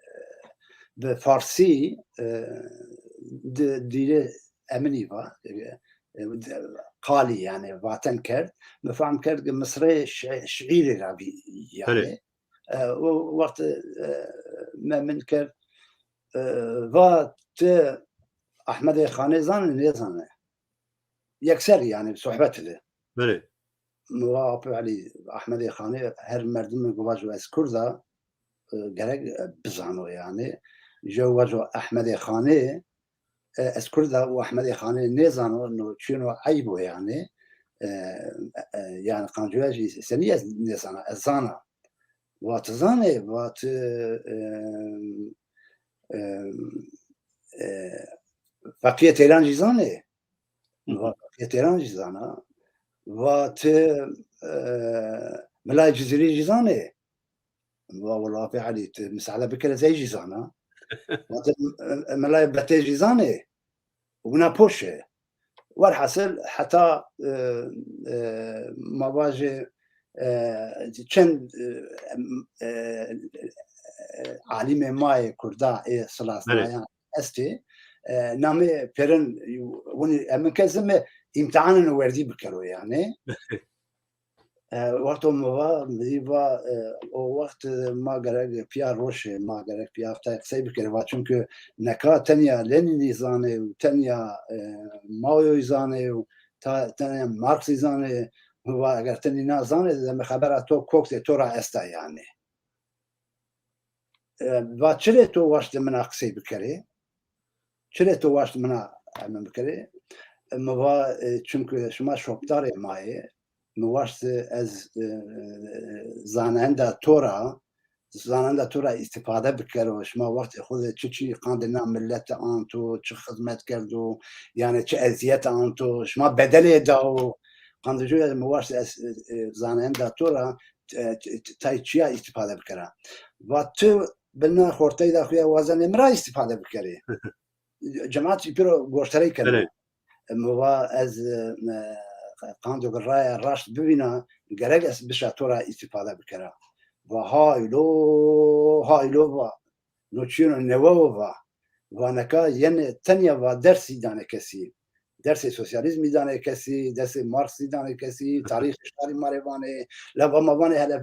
bi farsî, e, di-, dîrê eminî va, e, e, qalî yani vaten kerd. Mi fehm kerd ki misrê şi-, şiîrê ra bî yani. Belê. E, o wext, e, me min kerd, e, va ti Ahmedê Xanê zanî, nêzanî? Yekser yani sohbet de. Belê. Min va Apo Elî, Ahmedê Xanê her merdim min ku vajo ez Kurd a, e, gerek, e, bizano yani. Jew vajo Ahmedê Xanê, e, ez Kurd a û Ahmedê Xanê nêzano, no çino eyb o yani. e, e, yani Kancûya jî senî ez nêzana, ez zana. Va tu zanê, va tu, e, e, e, Feqiyê Teyran jî zanê. Va Feqiyê Teyran jî zana. Va tu, e, Milayê Cizîrî jî zanê. Va wela Apê Elî, tu misale bikire, ez ê jî zana. Va tu, e, Milayê Betê jî zanê. Wina poş e. Werhasil heta, e, e, ma vajê, e, çend, e, e, e, alîmê ma yê Kurda ê silasnayan estê, e, namê pêrin winî, e, min ke zime îmtihanên werdî bikero yani. E, wexto min va, min va, e, o wext, e, ma gerek piya roşê, ma gerek piya te qisey bikere va, çünkü neka tenya Lenînî zanê û tenya, e, Maoyî zanê û ta, tenya Marksî zanê, min va eger tenî na zanê, de min xebera to koktê to ra esta yani. E, va çirê to waştê mina qisey bikerê? Çirê to waşt mina, e, min bikerê? E, min va, e, çünkü şima şopdarê ma yê, min waşt ez, e, zanenda to ra, zanenda to ra îstîfade bikero. Şima wextê xwe de çi çi qandê na millet anto, çi xizmet kerdo, yani çi eziyet anto, şima bedelê dao. Qandê jû ya min waşt ez, e, e, zanenda to ra, e, t-, t-, tay çiya îstîfade bikera. Va tu bi na xorteyda xwe ya wazenê min ra îstîfade bikerê. Cemaat jî pêro goşterey kene. Belê. Min va ez, e, qando bi raya raşt bibîna, gerek ez bişa to ra îstîfade bikera. Va haylo, haylo va. No çiyeno newe o va. Va neka yenê tenya va dersî dane kesî. Dersê sosyalîzmî dane kesî, dersê Marksî dane kesî, tarîxê şarî ma rê vanê, leva ma vanê hele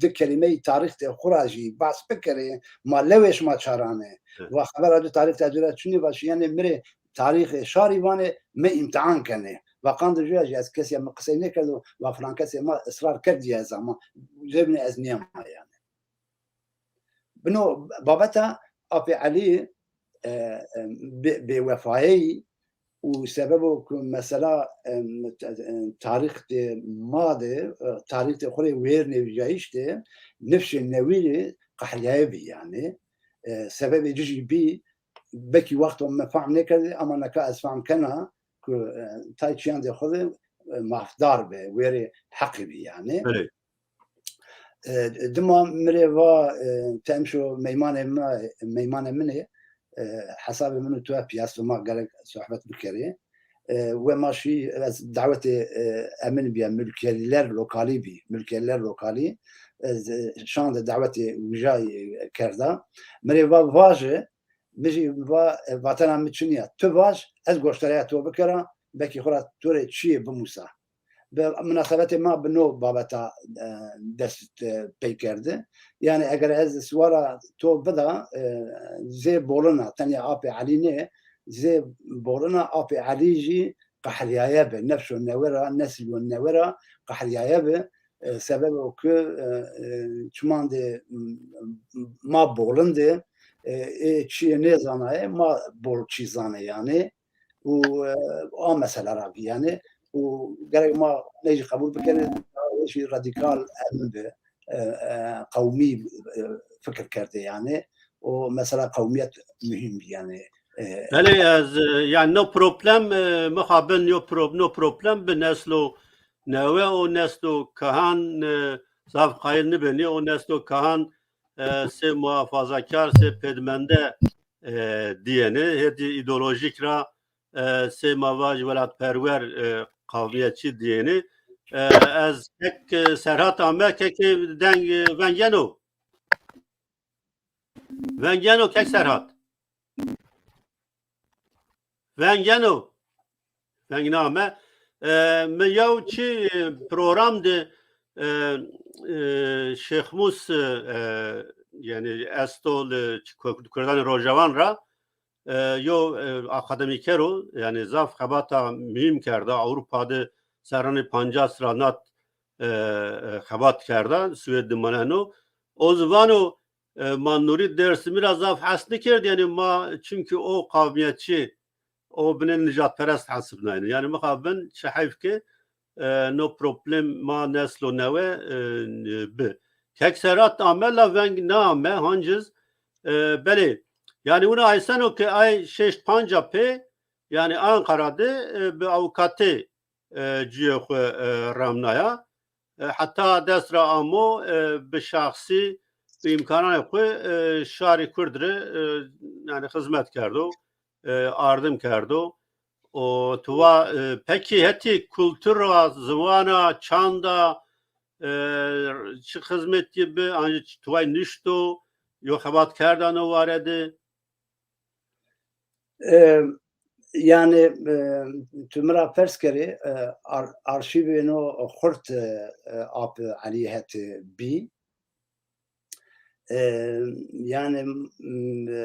di kelîmeyî tarîxtê xwe ra jî behs bikerê, ma lewê şima çarane. Evet. Va xebera di tarîxtê ez ra çinê va şiyanê mirê tarîxê şarî vanê, me îmtihan kenê. Va qandê jû ya jî ez kesî ya min qisey nêkerdo, va filan kesê ma israr kerdiye ez ama, zêbine ez niyema yani. Bino babeta Apê Elî, e, e, bê-, bêwefayeyî û sebebo ku mesela, e, te-, e, tarîxtê ma de, e, tarîxtê xwe rê wêr nêvîjayîş de nifşê newî rê qehriyaye bî yani. E, sebebê ci jî bî, belkî wexto me fehm nêkerdê, ama neka ez fehm kena ku, e, tay çiyandê xwe de, e, mafdar be, wêrê heqî bî yani. Belê. E, dima mirê va, e, te emşo meymanê me, meymanê min ê, e, hesabê min û tu hep piyasto ma gerek sohbet bikerê. E, we ma şî ez dawetê, e, emin bîye, mülkiyeliler lokalî bî, mülkiyeliler lokalî. Ez, e, şande dawetê wijayî kerda. Mirê va vaje, min jî va, e, vatena min çiniya. Tu vaj, ez goştareya to bikera, belkî xwe ra tu rê çiyê bimûsa. Bi minasebetê ma bi no babeta, e, dest, e, pê kerde. Yani eger ez siwara to bida, e, zê bolina, tenya Apê Elî nê, zê bolina Apê Elî jî qehriyaye bi, nefşo newe ra, nesilyo newe ra qehriyaye bi. E, sebebo ku, e, e, çimandê, m-, m-, ma bolin de, e, ê çiyê nêzanaye, ma bol çî zane yani. Û, e, a mesele ra bî yani. Û gerek ma ne jî qebûl bikin, wê jî radîkal em bi, e, e, qewmî, e, fikir kerde yani. O mesela qewmiyet muhîm bî yani. E, Belê, ez, e, yani no problem, e, mixabin yo pro-, no problem bi neslo newe û neslo kahan, e, zaf qayil nibin. O neslo kahan, e, sê muhafazakar, sê pêdmende, e, diyene, hêdî îdeolojîk ra, e, sê ma vaj welatperwer, e, qavmiyetçî diyene. E, ez kek, e, Serhat ame, kekê deng, e, vengeno. Vengeno kek Serhat. Vengeno. Veng name. E, mi yaw çi, e, program de, e, e, Şêxmûs, e, e, yani esto li Kurdanê Rojawan ra, e, yo, e, akademîker o, yani zaf xebata muhîm kerda, Ewropa de serranê pancas ra nat, e, e, xebat kerda, Swêd de maneno. O zivano, e, ma Nûrî Dêrsimî ra zaf hes nikerd, yani ma, çünkü o qavmiyetçî, o binê nijadperest hesibnayne. Yani mixabin çi heyf ke e, no problem ma neslo newe, e, bi. Kek Serhat ame la veng na ame hanciz, e, belê. Yani wina ayseno ke ay şeşt panca pê, yani Ankara de, e, bi avukatê, e, ciyê xwe, e, ramnaya. E, heta dest ra amo, e, bi şahsî, bi îmkananê xwe, e, şarî Kurd re, e, yani xizmet kerdo, e, ardim kerdo. O tuva, e, pekî hetî kultura, ziwana, çanda, e, çi xizmetî bi, an jî tuvay nişto, yo xebat kerda no ware de? E, yani, e, tu min ra pers kerê, e, ar-, arşîvê no xurt, e, e, ap Elî het bî. E, yani, m, e,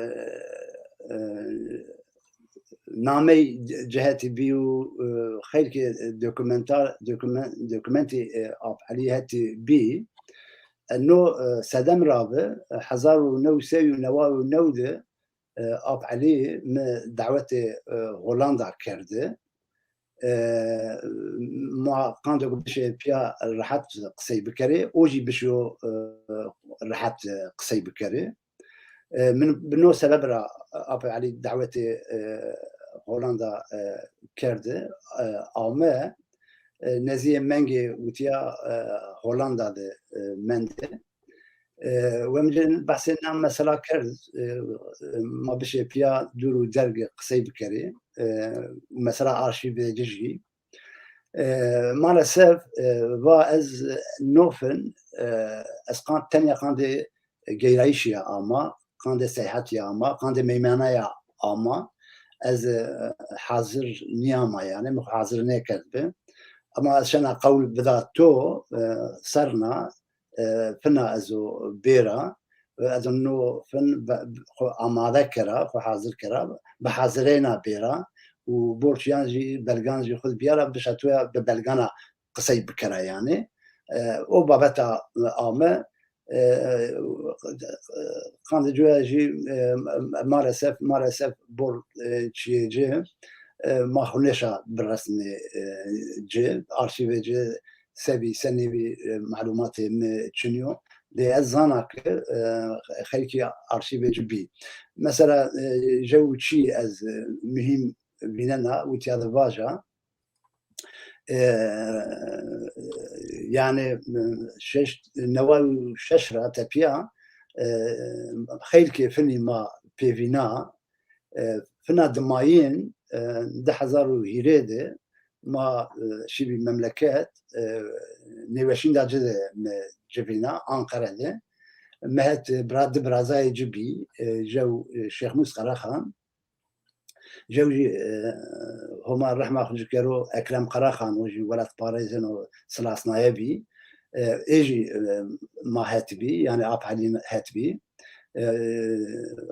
e, namey cihetî bî û, e, xeylkê dokumentar, dokumen-, dokumentî, e, ap Elî hetî bî. E, no, e, sedem rabi, e, hezar û new sey û neway û new de, e, ap Elî mi dawetê, e, Holanda kerdi. E, ma qandê ku bişê piya rehet qisey bikerê, o jî bişo, e, rehet, e, qisey bikerê. E, min bi no sebeb ra ap Elî dawetê, e, Holanda, e, kerdi, e, ame, e, neziyê mengê witiya, e, Holanda de, e, mende. E, we min cê behsê na mesela kerd, e, ma bişê piya dûr û derg qisey bikerê. E, mesela arşîvê ci jî. E, maalesef, e, va ez nofin, e, ez qand, tenya qandê geyrayîşî ya ama, qandê seyhetî ya ama, qandê meymanaya ama, ez, e, hazir niyama yani, min xwe hazir nêkerdbi. Ama ez şena qewl bida to, e, serna, e, fina ez o bêra, e, ez o no fin be, xwe amade kera, xwe hazir kera, bi hazirêna bêra û borçiyan jî, belgan jî xwe biyara, bişa toya bi belgana qisey bikera yani. E, o babeta, e, ame, e, qandê coya jî, e, maalesef, maalesef bor, e, çiyê ci, e, ma xwe nêşa biresnê, e, ci, arşîvê ci sevî, senîvî, e, malûmatê mi çiniyo. Lê ez zana ke, e, xeykî arşîvê ci bî. Mesela, e, jew çî ez, e, muhîm vînena, witiya de vaja. E, yani, e, şeş, neway û şeş ra tepiya, e, xeylkê finî ma pêvîna, e, fina dimayîn, e, di hezar û hîrê de ma, e, şîvî memleket, e, nêweşînda ci de me civîna, Anqere de. Me het bira-, di birazayê ci bî, e, jew, e, Şêxmûs Qereqan. Jew jî, e, Homa rehma xwe ji kero Ekrem Qereqan, o jî welatparêzên û silasnaye bî. E, ê jî, e, ma het bî, yani Ap Elî het bî. E,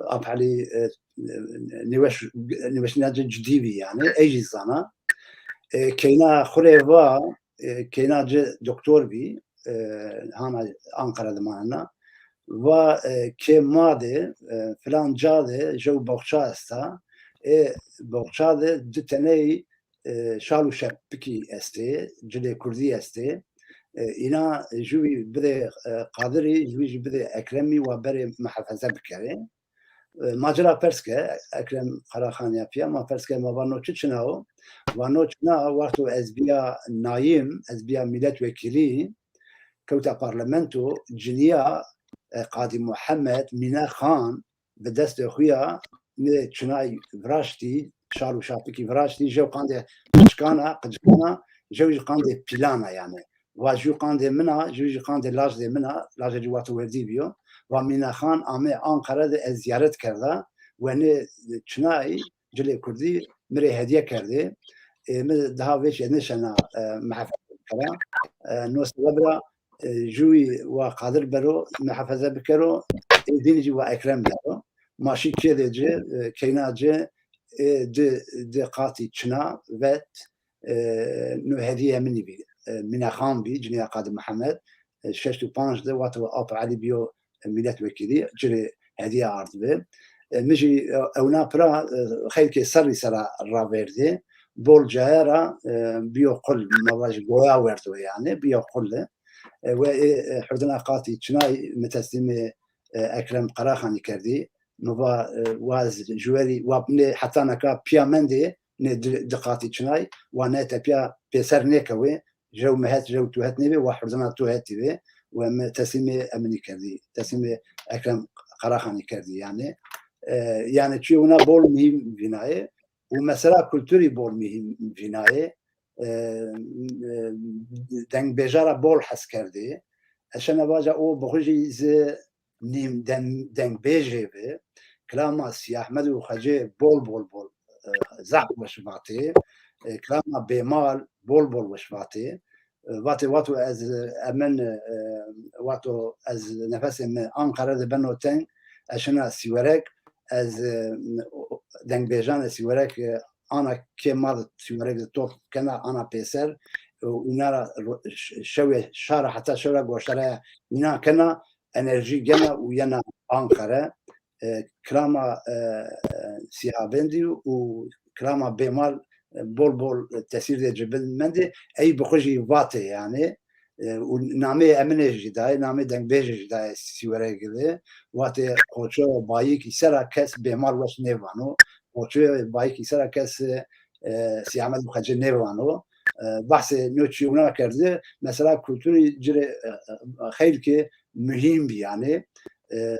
Ap Elî, e, nêweş-, nêweşîna ci cidî bî yani, ê jî zana. E, keyna xurê va, e, keyna ci doktor bî, e, hana Anqara dimanena. Va, e, kê ma de, e, filan ca de jew boxça esta, ê boxça de du teney, e, şal û şepikî estê, cilê kurdî estê. E, îna ji wî bidê, e, Qadirî, ji wî jî bidê Ekremî, wa berê mihefeze bikerê. E, ma ci ra pers ke, Ekrem Qaraxan ya piya, ma pers ke, ma va no çi çina o? Va no çina, wexto ez biya nayîm, ez biya mîletvekîlî, kewta parlamento, ciniya, e, Qadî Muhammed, Mîne Xan, bi destê xwe ya nê çinay viraştî, şal û şapikî viraştî, jew qandê qicikana, qicikana, jew jî qandê pîlana yani. Va jû qandê min a, jû jî qandê lajê min a, lajê ci wexto werdî bîyo. Va Mîne Xan amê Anqara de ez ziyaret kerda, we nê çinayî cilê kurdî mi rê hediye kerdê. Ê, mi daha vê çê nêşena, e, mihefeze bikera. E, no sebeb ra, e, jûyî wa Qadir bero, mihefeze bikero, ê dînî jî wa Ekrem bero. Ma şî kê de ci, e, keyna ci, ê di, di qatî çina vet, e, no hediye min bî. E, Mîne Xan bî, ciniya Qadî Mihemed. E, şeşt û panc de wexto Ap Elî bîyo, e, mîletvekîlî, ci rê hediye ardibe. E, min jî, e, ewna pira, e, xeylkê serrî sera ravêrdê. bol cayera, e, biyo qul, me va ji goya werdo yani, biyo qul. E, we ê, e, hurdina qatî çinay me teslîmê, e, Ekrem Qeraxanî kerdî. Me va, e, wa ez ji werî, wa nê heta neka piya mendê, nê di, di qatî çinay, wa ne tepiya pêser nêkewê, jew me het, jew tu het nêbê, wa hurdina tu hetî bê, we me teslîmê eminî kerdî, teslîmê Ekrem Qeraxanî kerdî yani. E, yani çi wina bol muhîm vînayê û mesela kulturî bol muhîm vînayê. E, e, dengbêjara bol hez kerdî. Eşena vaca o bixujî zi nîm den-, dengbêjê bi. Kilama Sî Ehmed û Xecê bol bol bol, e, zehf weş vatê. E, kilama Bêmal bol bol weş vatê. E, vatê, wato ez, e, emin, e, wato ez nefesê min Anqere de beno teng, ez şina Sîwerek, ez, e, dengbêjana Sîwerek, e, ana kê ma de Sîwerek de top kena, ana pêser, e, û nara ro-, ş-, şewê şara heta şewra goştare înan kena, enerjî gena û yena Anqere. E, kilama, e, Sî Havendî û kilama Bêmal, e, bol bol tesîr de cibin mendê. Ey bi xwe jî vatê yani. E, û namê eminê jî dayê, namê dengbêjê jî dayê Sîwerek de. Vatê Qoço Bayik îsera kes Bêmal weş nêvano. Qoço Bayik îsera kes, e, Sî Ehmed û Xecê nêvano. E, bahsê no çî wina kerdî. Mesela kulturî cirê, e, e, xeylkê muhîm bî yani. E,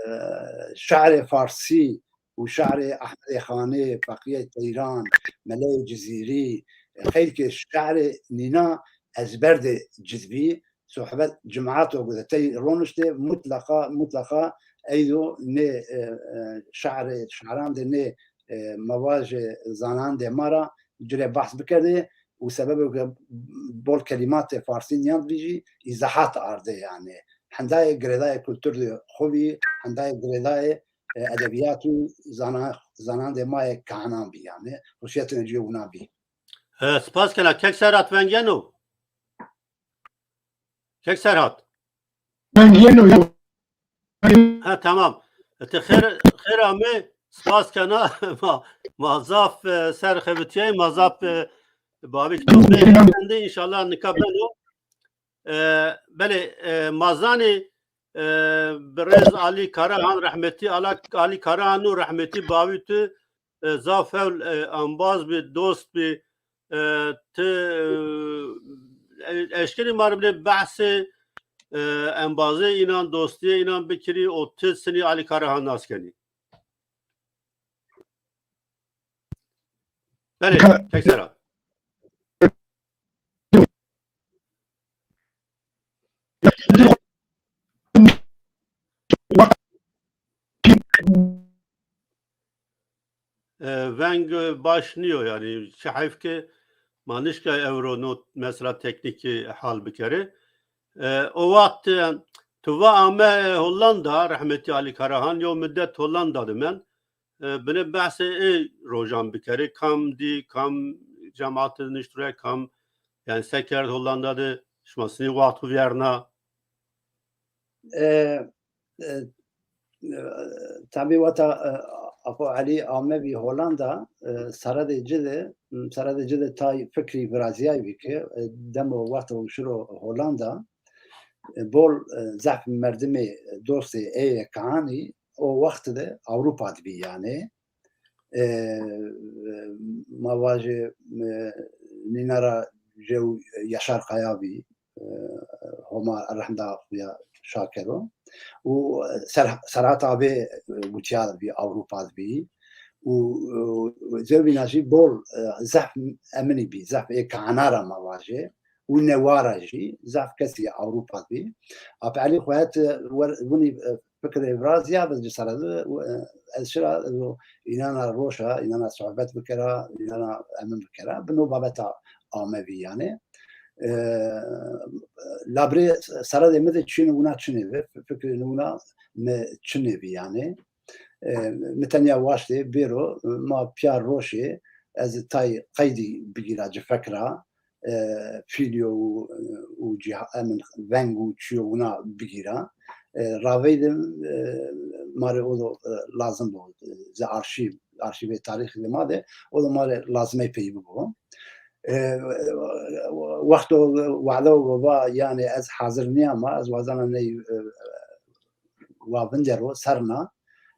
şe'rê farsî û şe'rê Ehmedê Xanê, Feqiyê Teyran, Meleyê Cizîrî, xeylkê şe'rê nîna ezber de cizbî, sohbet cimato ku de tey roniştê, mutleqa, mutleqa eydo nê, e, e, şe'rê, şe'ran de nê, e, mevajê zanandê ma ra cire bahs bikerdê û sebebê ku bol kelîmatê farsî niyan vî jî îzahat ardê yani. Hendayê girêdayê kultur de xwe vî, hendayê girêdayê, e, edebiyat û zana-, zanandê ma yê kanan bî yani. Xusiyetên cî wina bî. E, spas kena. Kek Serhat vengeno? Kek Serhat. Vengeno yo. Ha, tamam. E, te xêr, xêr ame, spas kena. Ma, ma zaf, e, ser xebitiyayê, ma zaf, e, bavê kitabê, înşallah nika beno. E, belê, e, ma zanê, e, birêz Alî Karahan, rehmetî Ala-, Alî Karahan û rehmetî bavî tu, e, zaf hewl, e, embaz bî, dost bî, e, tu, e, eşkenî ma re bile behsê, e, embazê înan, dostiyê înan bikirî û tu sinî Alî Karahan nas kenî. Belê, tek sera. E, veng, e, baş niyo yani. Çi heyf ke ma nişka ewro no mesela teknîkî hal bikere. E, o wext, e, tu va ame Hollanda, rehmetî Alî Karahan, yo midet Hollanda dimen. E, binê behsê ê rojan bikerê, kam dî, kam cemaat niştire, kam, yani se kerd Hollanda de, şima sinî wext xu viyarna? E, e, e, tabî wata, e, Apo Elî ame vî Hollanda, e, seredê ci de, seredê ci de tay fikrî viraziyay bî ke, e, demo wexto şiro Hollanda, e, bol, e, zehf merdimê dostê ê ye kanî, o wext de Ewropa dibî yani. E, ma vajê, e, nîna ra jew Yaşar Kaya bî, e, Homa rehmda xuya şakero. Û Ser-, Serhat Abê, e, gutiya bî, Ewropa bî. Û, e, zewbîna jî bol, e, zehf eminî bî, zehf ê kanara ma vajê. Û newara jî zehf kesî Ewropa bî. Apê Elî xwe het, e, wer, winî, e, fikirê viraziya bi ji sere de, e, ez şira, e, înana roşa, înana sohbet bikera, înana emin bikera. Bi no babeta amevî yani. E, labirê seredê mi de çin wina çinê ve, fikirê wina mi çinê vî yani. E, mi tenya waştê bêro, ma piya roşê, ez tay qeydî bigîra ci fekra, e, fîlyo û, û cîha-, emin veng û çiyo wina bigîra. E, raveydim, e, ma rê o do, e, lazim bo. Ze arşîv, arşîvê tarîxî de ma de, o do ma rê lazimey pey bibo. E, wexto wada û va, yani ez hazir niyama, ez wazana ney, e, wa vindero serna,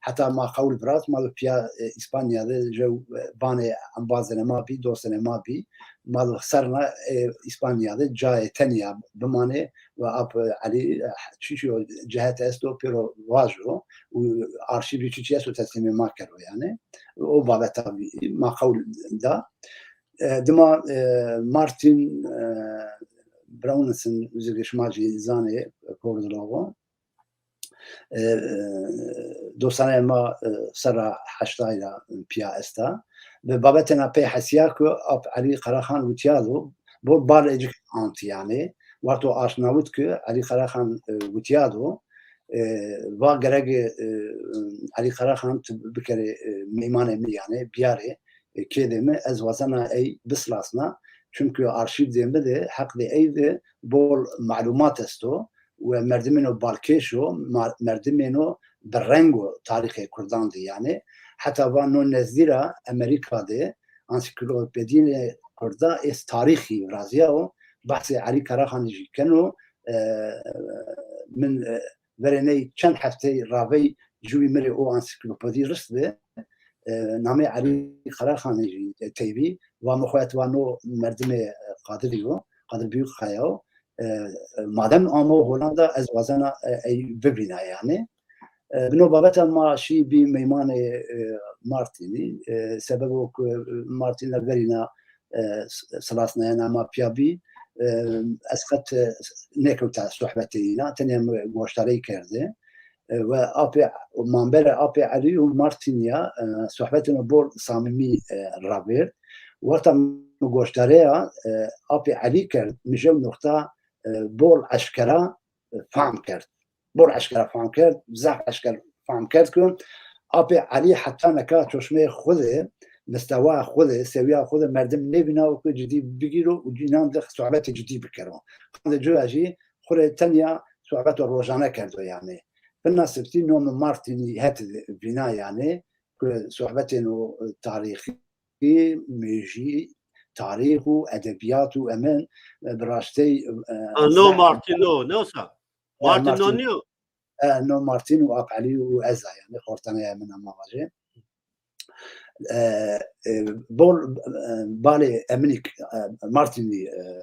heta ma qewl virat, ma li piya, e, Îspanya de jew, e, banê embazine ma bî, dostine ma bî, ma li serna, e, Îspanya de cayê tenya bimane ve ap, e, Elî, e, çi çi o cehet esto pêro vajo û arşîvî çi çi esto teslîmê ma kero yani. O babeta bî, ma qewl da. E, dima, e, Martin, e, Brownson, zikê şima jî zanê, e, Kordologo. E, e, dostane ma, e, serra heştay da piya esta. Bi babetena pê hesiya ku ap Elî Qaraxan witiya do, bo bal ecik anti yani. Wexto aşnawit ku Elî Qaraxan, e, witiya do, e, va gerek, e, Elî Qaraxan tu bikerê, e, meymanê min yani, biyarê, e, kêdê min, ez wazena ey bislasna. Çunku arşîv dê min de, heq dê ey de bol malumat esto. Û merdimêno balkêş o, ma-, merdimêno bi reng o tarîxê Kurdan de yani. Heta va no nezdî ra Amerîka de ansiklopedînê Kurda ês tarîxî viraziya o, behsê Elî Karaxanî jî keno, e, min, e, verê ney çend hefteyî ravey ji wî mirê o ansiklopedî rist bi, e, namê Elî Karaxanî jî teyvî, va min xwe et va no merdimê, e, Qadirî yo, Qadir Büyükkaya yo, e, e, madem amo Holanda ez wazena, e, ey bibîna yani. E, bi no babeta ma şî bî meymanê, e, Martînî, e, sebebo ku Martîn le verîna, e, s-, silasnayena ma piya bî, e, ez qet, e, nêkewta sohbetê îna, tenya min goşdareyî kerde. E, ve apê, manbere apê Elî û Martîn ya, e, sohbetê min bol samîmî, e, ravêrd. Wexta min goşdareya, e, apê Elî kerd, min jew noqta, e, bol eşkera, e, fam kerd. Bol eşkera fam kerd, zaf eşker fam kerd ku apê Elî heta nika çoşmeyê xwe de, mistewa xwe de, sewiya xwe de merdim nêvîna û ku cidî bigîro û înan de sohbetê cidî bikero. Qandê cuya jî xwe rê tenya sohbeto rojane kerdo yani. Fina sifî no min Martînî het vîna yani ku sohbetên o tarîxî, mêjî, tarîx û edebiyat û emin, e, bi raştey, e, Ah, no zaf Martîn, no, ne wisa? E, Martîn, no Martîn. Niyo? E, no Martîn û Ap Elî û ez a, yani, xorteneya min ama vajê. E, e, bol, e, balê Eminî, e, Martînî, e,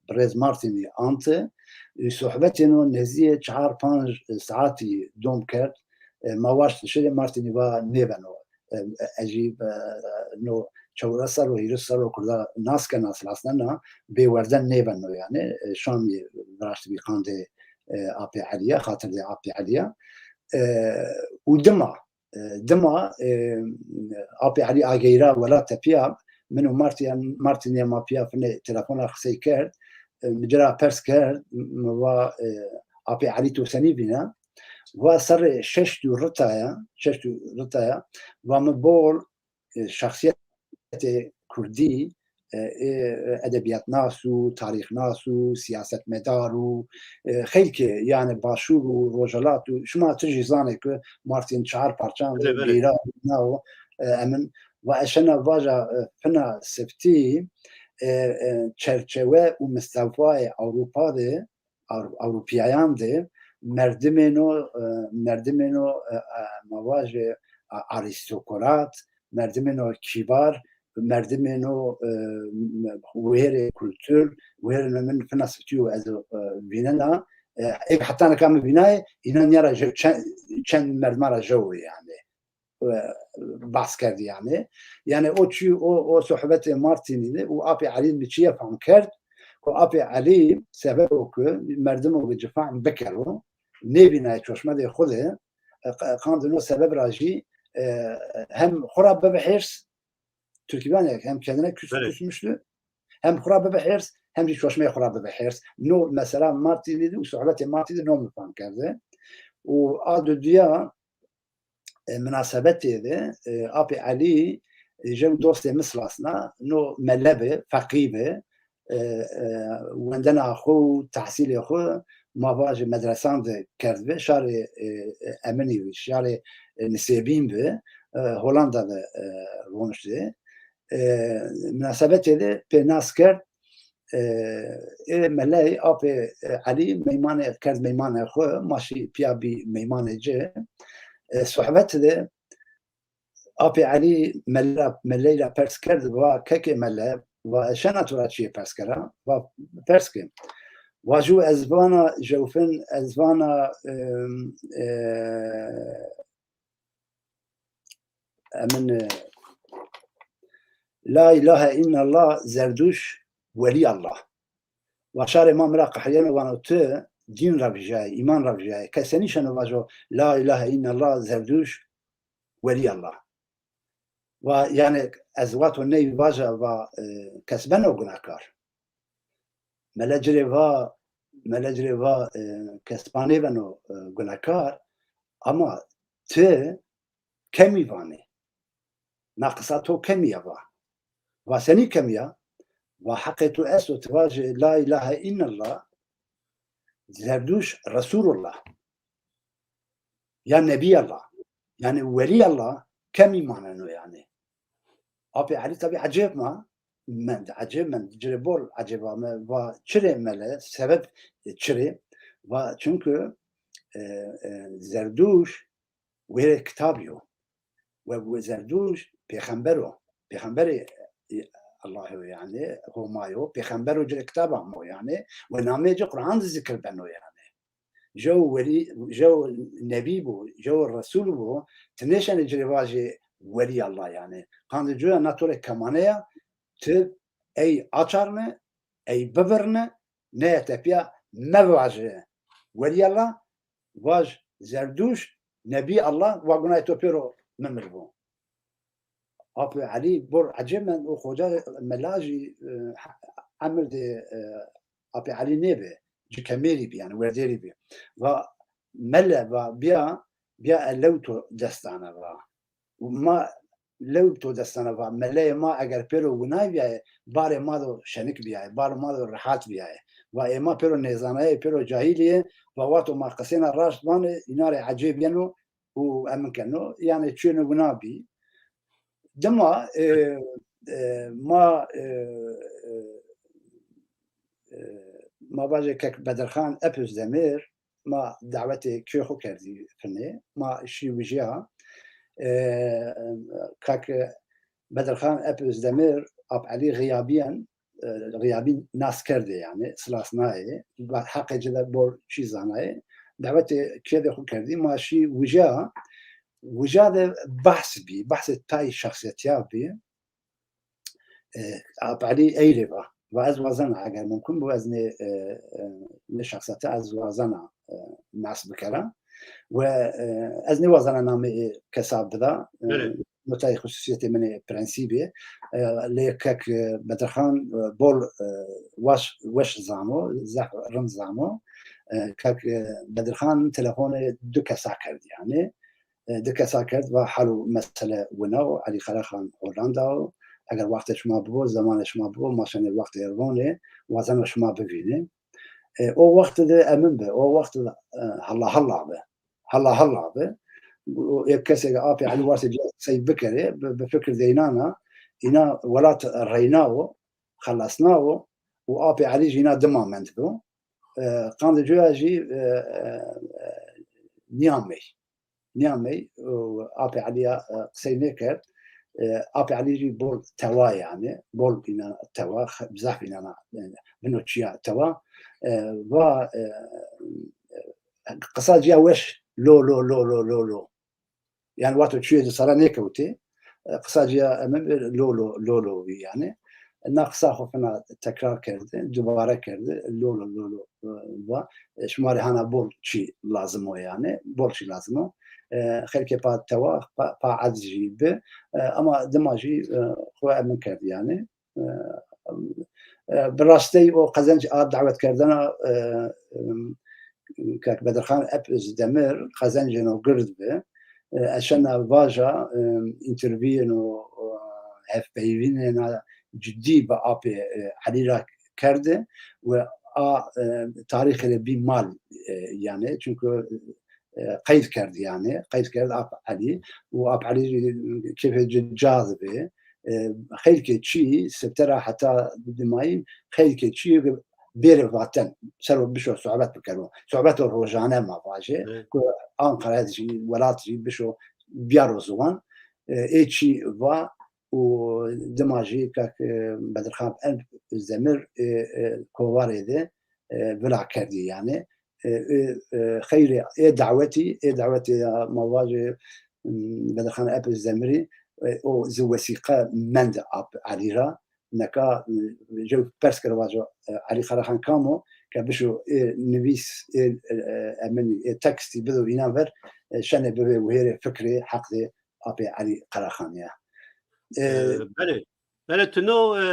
birêz Martînî ante, e, sohbetên o nêzîyê çar panc saetî dom kerd. E, ma waşt şirê Martînî va nêveno. E, e, ez jî, e, no çewres sal û hîris sal û Kurda nas kena, silasnena, bêwerden nêbeno yani. E, Şamî viraştibî qandê, e, Apê Elî ya, xatirdê Apê Elî ya. E, û dima, e, dima, e, Apê Elî ageyra welat tepiya, min û Martîn, Martînê ma piya finê telefona qisey kerd, e, min cira pers kerd, min va, e, Apê Elî tu senî vîna? Va serê şeşt û rita ya, şeşt û rita ya, va min bol, e, şexsiyetê Kurdî, e, e, edebiyatnas û tarîxnas û siyasetmedar û, e, xeylkê, yani Başûr û Rojhelat û şima tu jî zanê ku Martîn çar parçan Belê, belê. Geyra nawo, e, emin va eşena vaja, e, fina sifî, e, e, çerçewe û mistewayê Ewropa de Ewro-, Ewropiyayan de merdimêno, e, merdimêno, e, e, ma vajê, e, arîstokrat, merdimêno kîbar, merdimêno, e, wêrê kultur, wêrê min fina sifî û ez, e, vînena, e, ê heta nika min vînayê, înan ya ra je-, çend, çend merdima ra jew yani. E, behs kerdî yani. Yani o çi, o, o sohbetê Martînî de û Apê Elî bi çi ye fam kerd, ku Apê Elî sebebo ku merdimo bi cifan bikero, nêvînayê çoşmedê xwe de, e, q-, qandino sebeb ra jî, e, hem xwe ra bibe hêrs, Türkmen hem kendine küs-, Belê. küsmüştü, hem xwe ra bibe hêrs, hem jî çoşmeyê xwe ra bibe hêrs. No mesela Martînî de û sohbetê Martînî de no min fam kerde. Û a duduya, e, minasebetê de, e, Apê Elî, e, jew dostê min silasna, no mele bi, feqî bi, e, e, wendena xwe û tehsîlê xwe ma va ji medresan de kerdbi, şarê, e, e, Eminî bi, şarê, e, Nisêbîn bi, e, Holanda de, e, roniştê. e, minasebetê de pê nas kerd, e, ê meley apê, e, Elî meymanê kerd meymanê xwe, maşî piya bî meymanê ci, e, sohbet de apê Elî mele-, meleyla pers kerd, va kekê mele, va ez şena tu ra çiyê pers kera, va pers ke. Va jû ez vana jewfin, ez vana, e, e, emin, e, La ilahe illallah Zerdûş welî Allah. Va şarê ma min ra qehiyeno vano tu dîn ra vijayê, îman ra vijayê. Kes senî şeno vajo La ilahe illallah Zerdûş welî Allah. Va yani ez vato ney vaja va, e, kes beno gunahkar. Mele cirê va, mele cirê va, e, kes panê beno, e, gunahkar. Ama tu kemî vanê. Na qisa to kemî ya va. Va senî kemî ya? Va heqê tu esto tu vajê La ilahe illallah, Zerdûş Resulullah. Ya Nebî Allah. Yani Welî Allah kemî maneno yani. Apê Elî tabi ecêb ma, mend, ecêb mend, cirê bol ecêba me, va çirê mele, sebep çirê, va çünkü, e, e, Zerdûş wêrê kitabî yo. We, we Zerdûş pêxember o. Pêxemberê, e, Allahê yo yani, Homa yo. Pêxember o, cirê kitaba mo yani. We namê ci Quran de zikir beno yani. Jew welî, jew nebî bû, jew resûl bû, tu nêşenê cirê vajê welî Allah yani. Qandê cuya na to rê kemane ya, tu ey açarne, ey bibirne, neye tepiya mevaje welî Allah, vaj Zerdûş, nebî Allah, va gunahê to pêro mimir bû. Apê Elî bor ecêb mend û xoca mela jî, e, emir de, e, Apê Elî nêbe, ci kemêrî bî, yani werdêrî bî. Va mele, va biya, biya e lew to destane va. Ma lew to destane va, meleyê ma eger pêro winay biyayê, barê ma do şenik biyayê, barê ma do rehat biyayê. Va ê ma pêro nêzanayê, pêro cahîliyê, va wato ma qisêna raşt vanê, îna rê ecêb yeno û emin keno. Yani çûyêne wina bî. Dima, e, e, ma, e, e, e, ma bajê kek Bedirxan Epözdemir, ma dawetê kê xwe kerdî finê, ma şî wijiya, e, kak Bedirxan Epözdemir, Ap Elî Xiyabiyen, e, Xiyabî nas kerdê yani, silas nayê, heqê ci de bor çî zanayê, dawetê kê de xwe kerdî, ma şî wija, wija de behs bî, behsê tay şexsiyetiya bî, e, Ap Elî eyrê va. Va ez wazena, eger mumkin bû, ez nê, e, e, nê şexsiyete ez wazena, e, nas bikera. We, e, ez nê wazena namê kesa bida. E, Belê. Notayê xusûsiyetê min ê prensîbê. E, lê kek, e, Bedirxan, e, bol, e, weş, weş zano, zehf rind zano. E, kek, e, Bedirxan telefonê du kesa kerd yani. E, du kesa kerd, va hal û mesele wina û Elî Karaxan Hollanda û eger wextê şima bibo, zemanê şima bibo, ma şenê wextê ronê, wazena şima bivînê. E, o wext de emin be, o wext de, e, halla halla be. Halla halla be. Û yek kesê ke Apê Elî wase cî qisey bikerê, bi, bi fikir deynana, îna welat reynawo, xelasnawo û Apê Elî jî îna dima mendibû. E, qandê cuya jî, e, e, e, niyamey. Niyamey, e, Apê Elîya, e, qisey nêkerd. E, Apê Elî jî bol tewa yani, bol îna tewa, xe-, bizaf îna, e, bino çiya tewa. E, va, e, e, qisa ciya weş, lo, lo, lo, lo, lo, lo. Yani wato çûyê di sara nêkewtê. E, qisa ciya em ê lo, lo, lo, lo bî yani. Na qisa xwe fina tekrar kerde, dubare kerde, lo, lo, lo, lo, e, va. E, şima rê hana bol çî lazim o yani, bol çî lazim o. E, xelkê pa tewa, pa, pa ez jî bi. E, ama dima jî, e, xwe emin kerd yani. E, e, bi rastî o qezenc a dawetkerdina, e, e, kek Bedirxan Epözdemir qezencêno gird bi. E, ez şena vaja, e, întervîyêno, e, hevpeyvînêna cidî bi Apê, e, Elî ra kerde û a, e, tarîxê de bî mal, e, yani, çünkü, e, qeyd kerd yani, qeyd kerd Ap Elî û Ap Elî kêfê ci caz bê. E, xeylkê çî, sibtera heta dimayî, xeylkê çî bêre vaten, ser o bişo sohbet bikero. Sohbeto rojane ma vaje, Evet. ku Ankara jî, welat jî bişo biyaro ziwan. E, ê çî va û dima jî kak, e, Bedirxan Ep Zemir, e, e, kovarê de, e, vila kerdî yani. E, e, e, xeyrê ê dawetî, ê dawetê ya ma vaje, m, Bedirxan Ep Zemirî, e, o zi wesîqe mend ap Elî ra. Neka, e, jew pers kir vajo, e, Elî Qaraxan kamo, ke bişo ê nivîs, ê, e, e, emin, ê tekstî bido înan ver, e, şenê bivê wihêrê fikrê heqdê apê Elî Qaraxan ya. E, E, belê. Belê, tu no, e,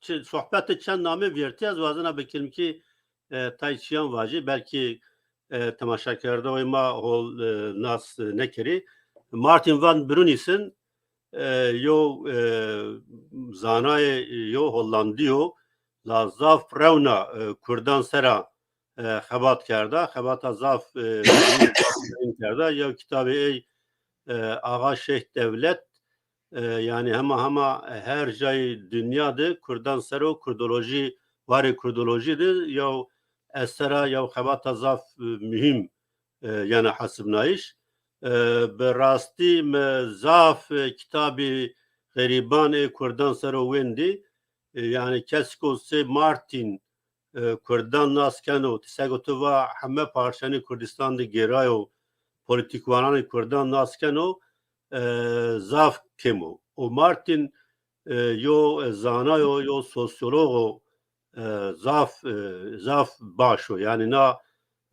çi, sohbetê çend namê vîyertî, ez wazena bi kilmkî, e, tay çiyan vajî, belkî, e, temaşekerdoxê ma hol, e, nas, e, nekirî. Martin van Brunisen, e, yo, e, zanayê yo Hollandî yo, la zaf rewna, e, Kurdan sera, e, xebat kerda, xebata zaf, e, kerda. Yew kitabê ey, e, Axa Şêx Dewlet, e, yani hema hema her cayê dinya de Kurdan ser o kurdolojî, warê kurdolojî de yew esera, yew xebata zaf, e, muhîm, e, yana hesibnayîş. E, bi rastî me zaf, e, kitabî xerîban ê Kurdan ser o wendî. E, yani kes ku sê Martin, e, Kurdan nas keno, ti se gotu va heme parçanê Kurdistan de gêrayo, polîtîkwananê Kurdan nas keno, e, zaf kêm o. Û Martin, e, yo, e, zanayo, yo sosyologo, e, zaf, e, zaf baş o. Yani na,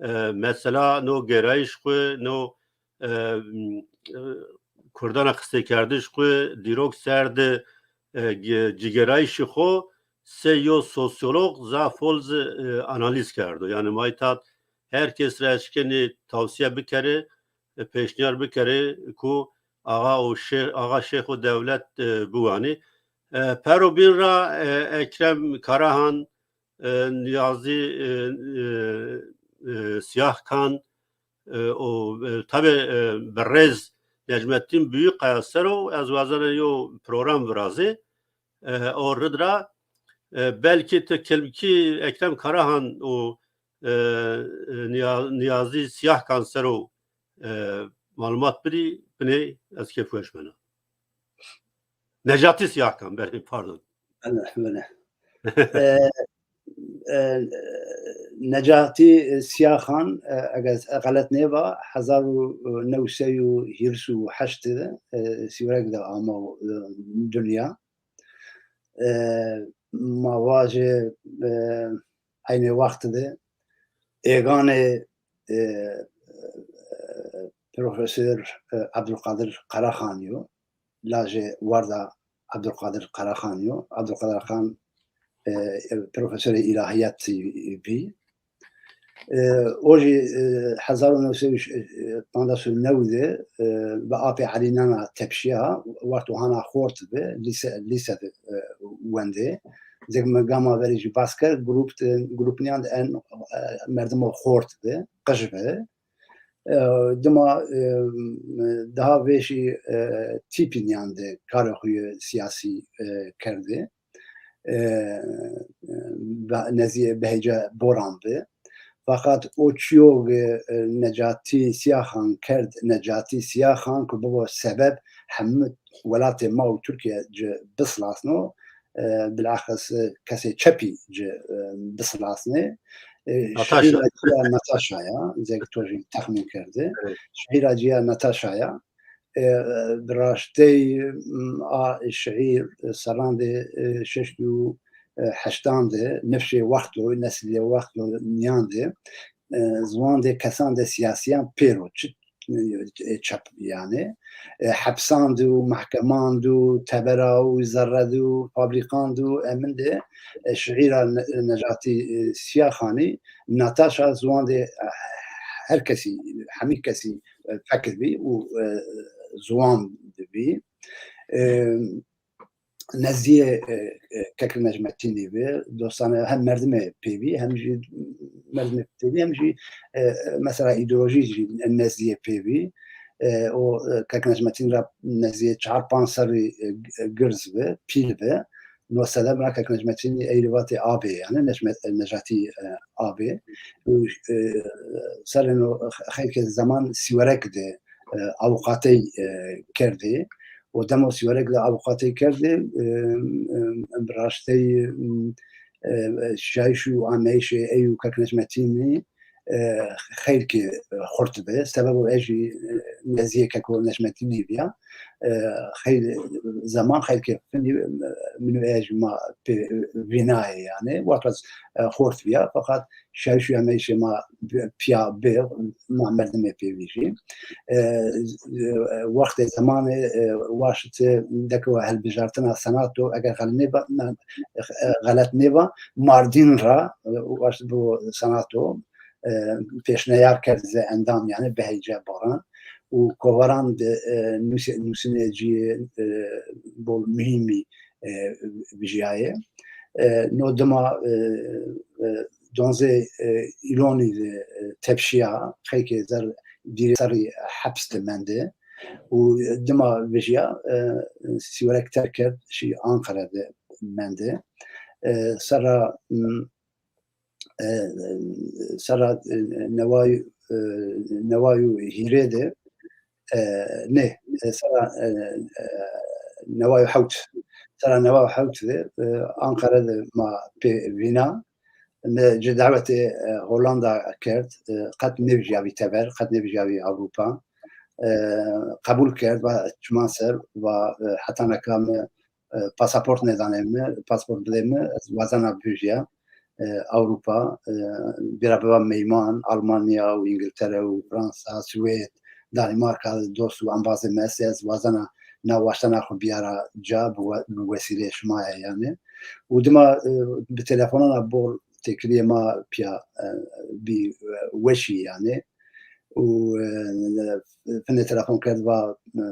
e, mesela no gêrayîş xwe, no, e, m, e, Kurdana qiseykerdiş xwe, dîrok ser de, e, ge-, cigêrayîşî xwe sê yo sosyolog zaf hol zi, e, analîz kerdo. Yani mayî tat her kes re eşkenî tavsiye bikere, e, pêşniyar bikere ku Axa û Şê-, Axa Şêx û Dewlet, e, biwanî. E, pero bîn ra, e, Ekrem Karahan, e, Niyazî, e, e, e, Siyahkan, e, û, e, tabi, e, bi rêz Necmettin Büyükaya ser o, ez wazena yo program virazê, e, o rid ra, e, belkî tu kilmkî Ekrem Karahan û, e, e, Niya-, Niyazî Siyahkan ser o, e, malumat bidî, binê ez kêf weş bena. Necatî Siyahkan, belê, pardon. Bele, bele. E, e, Necatî Siyahkan, e, eger ez xelet nêba, hezar û new sey û hîris û heşt de, e, Sîwreg de ama, e, dinya. E, ma vajê, e, eynê wext de êganê, e, e, Profesor, e, Ebdulkadir Karaxan yo, lajê warda Ebdulkadir Karaxan yo. Ebdulkadir Karaxan, e, e, profesorê îlahiyatî bî. E, o jî, e, hezar û new sed û panzdeh û new de, e, bi apê Elî Nana tepşiya, wexto hana xort bi, lîse, lîse de, e, wendê. Zek min gama verî jî bas kir, grup de, grup niyan de en, e, merdimo xort bi, qij bi. E, dima, e, daha vêşî, e, tîpî niyan de karê xwe yê siyasî, e, kerdê. E, e, be-, nezî behêce boran bi. Fakat o çiyog, e, Necatî Siyaxan kerd, Necatî Siyaxan ku bibo sebeb hemû welatê ma û Tirkiye ci bisilasno, e, bilaxis, e, kesê çepî ci, e, bisilasnê. E, Natasha. Şehîra ciya Natasha ya, zek to jî texmîn kerde. Evet. Şehîra ciya Natasha ya. E, bi raştey, m, a şehîr, e, serran de, e, şeşt û heştan de, nifşê wexto, neslê wexto niyan de, e, ziwan de kesan de siyasiyan pêro, çi, e, çep yani, e, hepsan de û mehkeman de û tebera û zerre de û fabrîkan de û emin de, e, şiîra Ne-, Necatî, e, Siyaxanî, Natasha ziwan de, e, her kesî, hemî kesî, e, fekir bî û, e, ziwan dibî. E, Nezdiyê, e, e, Kekil Necmettinî bi, dostane hem merdimê pê bî, hem jî merdimê pê bî, hem jî, e, e, mesela îdeolojî jî nezdiyê pê bî. E, o, e, Kek Necmetîn re nêzî çar panc serrî, e, g-, girz bi, pîl bi. No sedem re Kek Necmetînî ey li vatê abê, yani Necmet-, Necatî, e, abê. Û, e, serê no xeykê zeman Sîwerek de, e, avûqatey, e, kerdê. Û demo Sîwerek de avûqatey kerdê, e, e, bi rastey, e, şayîş û ameyişê ey û Kek Necmetînî, e, xeylkê, e, xurt be. Sebebo ez jî, e, nêzîyê Keko Necmetînî biya. E, xeyl zeman xeylkê finî, e, min û ez jî ma pê vînayê yani. Wexta, e, xurt biya. Feqet şayîş û ameyişê ma bi-, piya bê, ma merdimê pê vî jî. E, e, wextê zemanê, e, waşt deke we hilbijartina senato, eger xelet nêba, e, xelet nêba, Mardîn ra, e, waşt bo senato, e, pêşneyar kerd ze endam, yani Beheyce Baran û kovaran de, e, nûsê-, nûsînê cî, e, bol muhîmî, e, vijiyayê. E, no dima, e, e, donzê, e, Îlonî de, e, tepşiya, xeykê zer dîrê serrî heps de mende û dima vijiya, e, Sîwerek terk kerd, şî Anqere de mende. E, serra, m, e, serra, e, neway, e, neway û hîrê de, e, nê, e, serra, e, e, neway û hewt, serra neway û hewt de, e, Anqere de ma pê vîna. Me ji dawetê, e, Hollanda kerd, e, qet nêvijiyavî teber, qet nêvijiyavî Ewropa. E, qebûl kerd, va çiman ser, va, e, heta neka me, e, pasaport nedane me, pasaport bide me, ez wazena bivijiya, e, Ewropa, e, bira biba meyman, Almanya û Îngiltere û Fransa, Swêd, Danîmarka, dost û embazê me, ez wazena na waştana xwe biyara ca bi we-, bi wesîleyê şima ye yani. Û dima, e, bi telefonana bol têkiliyê ma piya, e, bî, e, weşî yani. Û, e, finê telefon kerd va, e,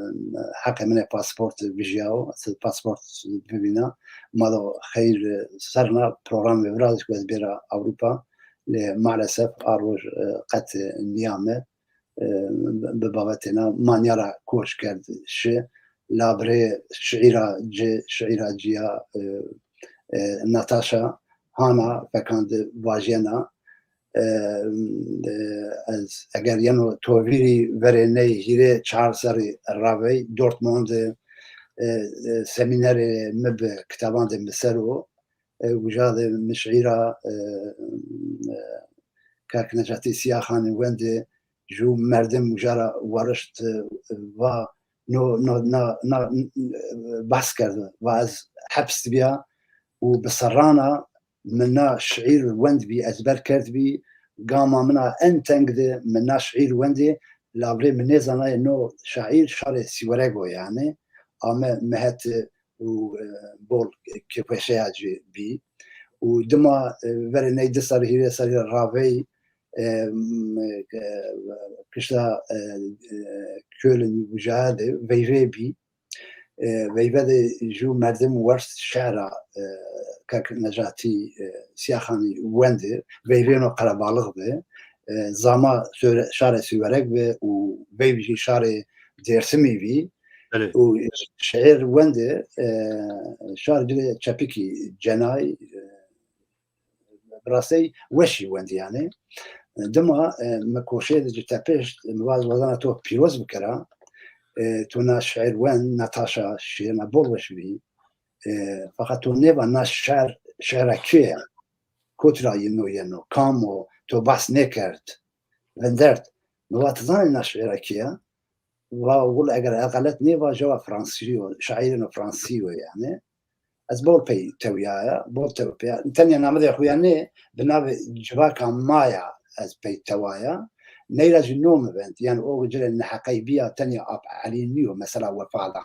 heqê min ê pasport vijiyawo, ez pasport bibîna. Ma do xeyr, e, serna programê viraz ku ez bêra Ewropa. Lê maalesef a roj, e, qet, e, niyame. E, bi bavetê na manya ra koç kerd şi. Labrê şiîra ci, şiîra ciya, e, e, Natasha Hana fekand vajiyena. E, e, ez eger yeno tovîrî verê ney hîrê çar serî ravey Dortmund, e, e, semînerê mi bi kitaban de mi ser o. E, uca de mi şiîra, e, e, Kak Necatî Siyaxanî wendê ju merdim uca ra warişt, e, va no, no, na, na, e, behs kerd, va ez heps biya û bi serrana min na şiîr wend bî, ezber kerd bî, gama min a en teng de min na şiîr wendê, labrê min nêzanayê no şaîr şarê Sîwerego yani, ame mehet û, e, bol kêfweşeya cî bî. Û dima, e, verê ney di serî hîrê serî ravey, e, m-, e, kişta, e, e, Köln û Jaya de veyvê bî. E, veyve de ju merdim werst şehra, e, Kak Necatî, e, Siyaxanî wendê. Veyvê no qerebalix be. E, zama Sore-, şarê Sîwerek be û veyv jî şarê Dêrsimî bî. Belê. Û şiîr wendê, e, şar cilê çepikî cenay, e, bi rastey weşî wendî yani. Dima, e, me koşê de ci tepişt, mi vaz wazana to pîroz bikira. E, to na şiîr wend, Natasha şiîrna bol weş bî. E, feqet to nêva na şiîr, şiîra kê ye? Kotî ra yeno yeno, kam o, to behs nêkerd. Vindert. Mi va ti zanî na şiîra kê ye? Va wil eger ez xelet nêva jewa Fransî yo, şaîrêno Fransî yo yani. Ez bol pey tewiyaya, bol tew-, peya. Tenya namedê xwe ya nê, bi navê civaka maya ez pey tewaya. Neyra jî no mi vend. Yani o cilê neheqey biya tenya ap Elî niyo, mesela Wefa da.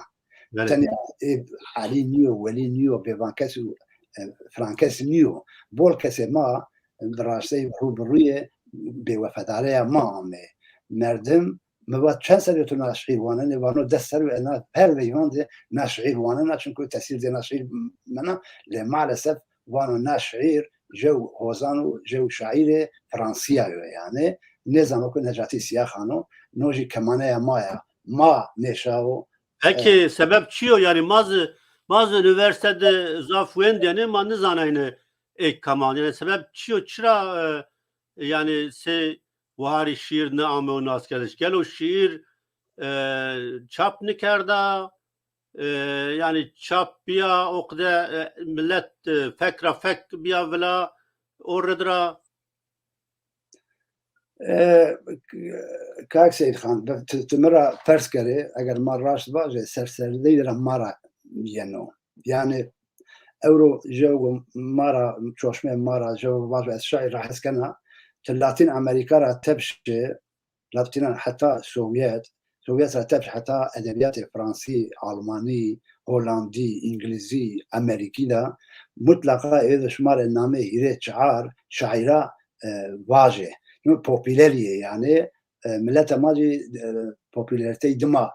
Belê. Tenya ê Elî niyo, Welî niyo, bêvan kes û, e, filan kes niyo. Bol kesê ma bi rastey rû bi rûyê bêwefedareya ma ame. Merdim Mi va çend serê tu na şiîr wanenê? Vano des ser û ena her veyvan de na şiîr wanena, çunku tesîr de na şiîr mena, lê maalesef vano na şiîr jew hozan û jew şaîrê Fransiya yo yani. Nêzano ku Necatî Siyaxan o, no jî kemaneya ma ya, ma nêşawo. Peki sebep çi yo? Yani ma zi, ma zi üniversite de zaf wendiyane ma nizanayne êk keman. Yani sebep çi yo? Çira, e, yani sê wiharî şiir neame û naskerdiş? Gelo şiir, e, çap nikerda? E, yani çap biya o qide, e, millet, e, fek ra fek biya vila o rid ra? E, Kak Seyîd Xan, tu, tu min ra pers kerê, eger ma raşt vaje, serserdeyî ra ma ra yeno. Yani ewro jew ma ra, çoşmê ma ra, jew vaje ez şaîr ra hes kena, tu Latîn Amerîka ra tepşe, Latînan heta Sovyet, Sovyet ra tepşe heta edebiyatê Fransî, Almanî, Holandî, Îngilîzî, Amerîkî de mutlaqa ê de şima rê namê hîrê çar şaîra, e, vaje. Popüleriyê yani, e, mileta ma jî, e, popülariteyî dima,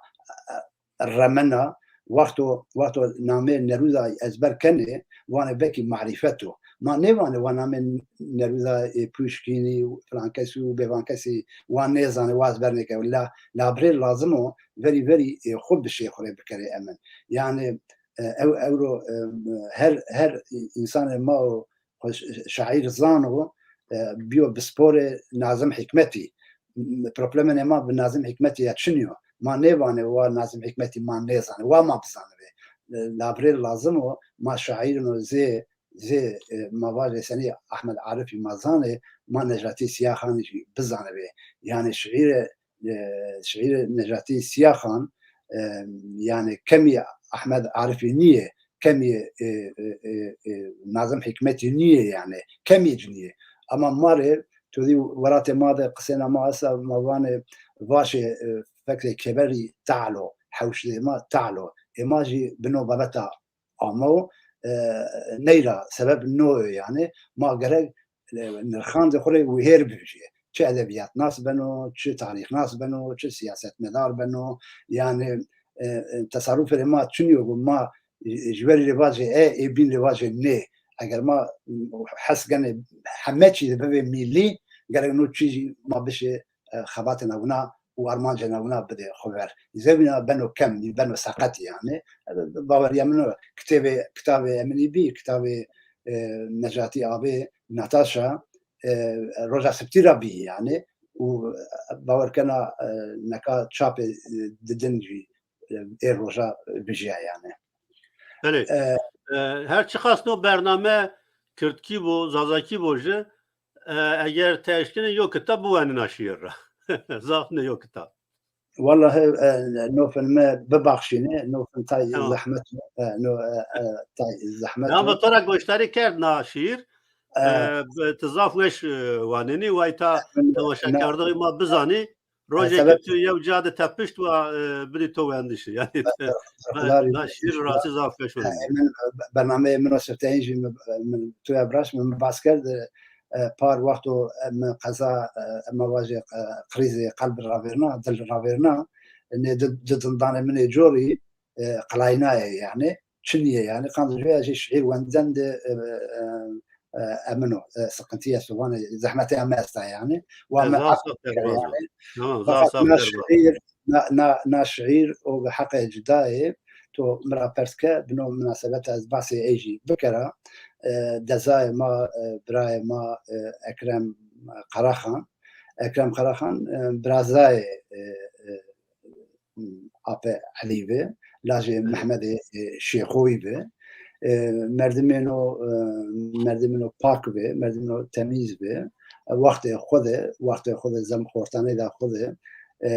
e, remena, wexto, wexto namê Nerûda ezber kenê, vanê belkî marîfet o. Ma nêvanê wa namê Nerûda ê Puşkînî, filan kesî û bêvan kesî wa nêzanê, wa ezber nêke. La, la birê lazim o, verî, verî, ê, xwe bi şê xwe rê bikerê emin. Yani, e, ew, ewro, e, her, her însanê ma o xwe ş-, şaîr zano, e, biyo bi sporê Nazim Hikmetî. Problemê ma bi Nazim Hikmetî ya çin yo. Ma nêvanê wa Nazim Hikmetî ma nêzanê, wa ma bizanibê. E, la birê lazim o, ma şaîrino zê, zê, e, ma vajê senî Ahmed Arifî ma zanê, ma Necatî Siyaxanî jî bizanibê. Yani şiîrê e, şiîrê Necatî Siyaxan, e, yani kemî Ahmed Arifî nîyê, kemî, e, e, e, e, Nazim Hikmetî nîyê yani, kemî jî nîyê. Ama ma rê, tu dî welatê ma de qisêna ma esa, ma vanê vaşê, e, fekrê keberî talo, hewşdê ma talo. Ê ma jî bi no babeta amo, e, neyra sebeb no yo yani, ma gerek, e, nirxandê xwe rê wihêr bivijê. Çi edebiyatnas beno, çi tarîxnas beno, çi siyasetmedar beno. Yani, e, e, tesarrufê ma çin yo ku ma ji, ji ber rê vajê e, ê bîn rê vajê nê. Eger ma, m, hes genê heme çî de bivê mîlî, gerek no çî jî ma bişê, e, xebatê navûna û armancê navûna bidê xwe ver. Zewîna beno kem, beno seqet yani. Baweriya min o, kitêbê, kitavê Eminî bî, kitavê, e, Necatî Abê, Natasha, e, roja sibtî ra bî yani. Û bawer kena, e, neka çapê, e, didin jî, e, ê roja bijiya yani. Belê. E, E, her çiqas no bername kirdkî bo, zazakî bo jî, e, eger te eşkenê yo kitab biwenina şiir ra. Zaf ne yo kitab. Wallahi, e, no film bibaxşîne, no film tay zehmet, e, no, e, e, tay zehmet. Ya, me to ra goşdarî kerd na şiir. E, e, bi, tu zaf weş, e, wanenî, way ta temaşekerdoxê ma bizanî. Rojekî tu yew ca de tepişt wa, e, bidî to wendişî. Yani, e, na şiir rastî zaf weş o. Min bernameyê min o sifteyin jî min, min tu ya biraş min, min bas kerd, e, par wexto, e, min qeza, e, me vajê, e, krîzê qelb ravêrna, dil ravêrna, nê di, di dindanê min ê corî, e, qelaynaye yani. Çi niye yani? Qand jê ya jî şiir wendende, e, e, e, emino, e, sıkıntı ya sobanê, zehmetê em esta yani. Wa me zaf saf yani. Tamam, zaf saf na şiir, na, na, na şiir o heqê cudayê. To mira pers ke, bino münasebet ez basê ey jî bikera. E, dezayê ma, e, birayê ma, e, Ekrem Karaxan. Ekrem Karaxan, e, birazayê, e, e, Ape Elî bi, lajê Mehmedê, e, Şêxoyî bi. E, merdimêno, e, merdimêno pak bi, merdimêno temîz bi. E, wextê xwe de, wextê xwe de zem xortanê de xwe de, e,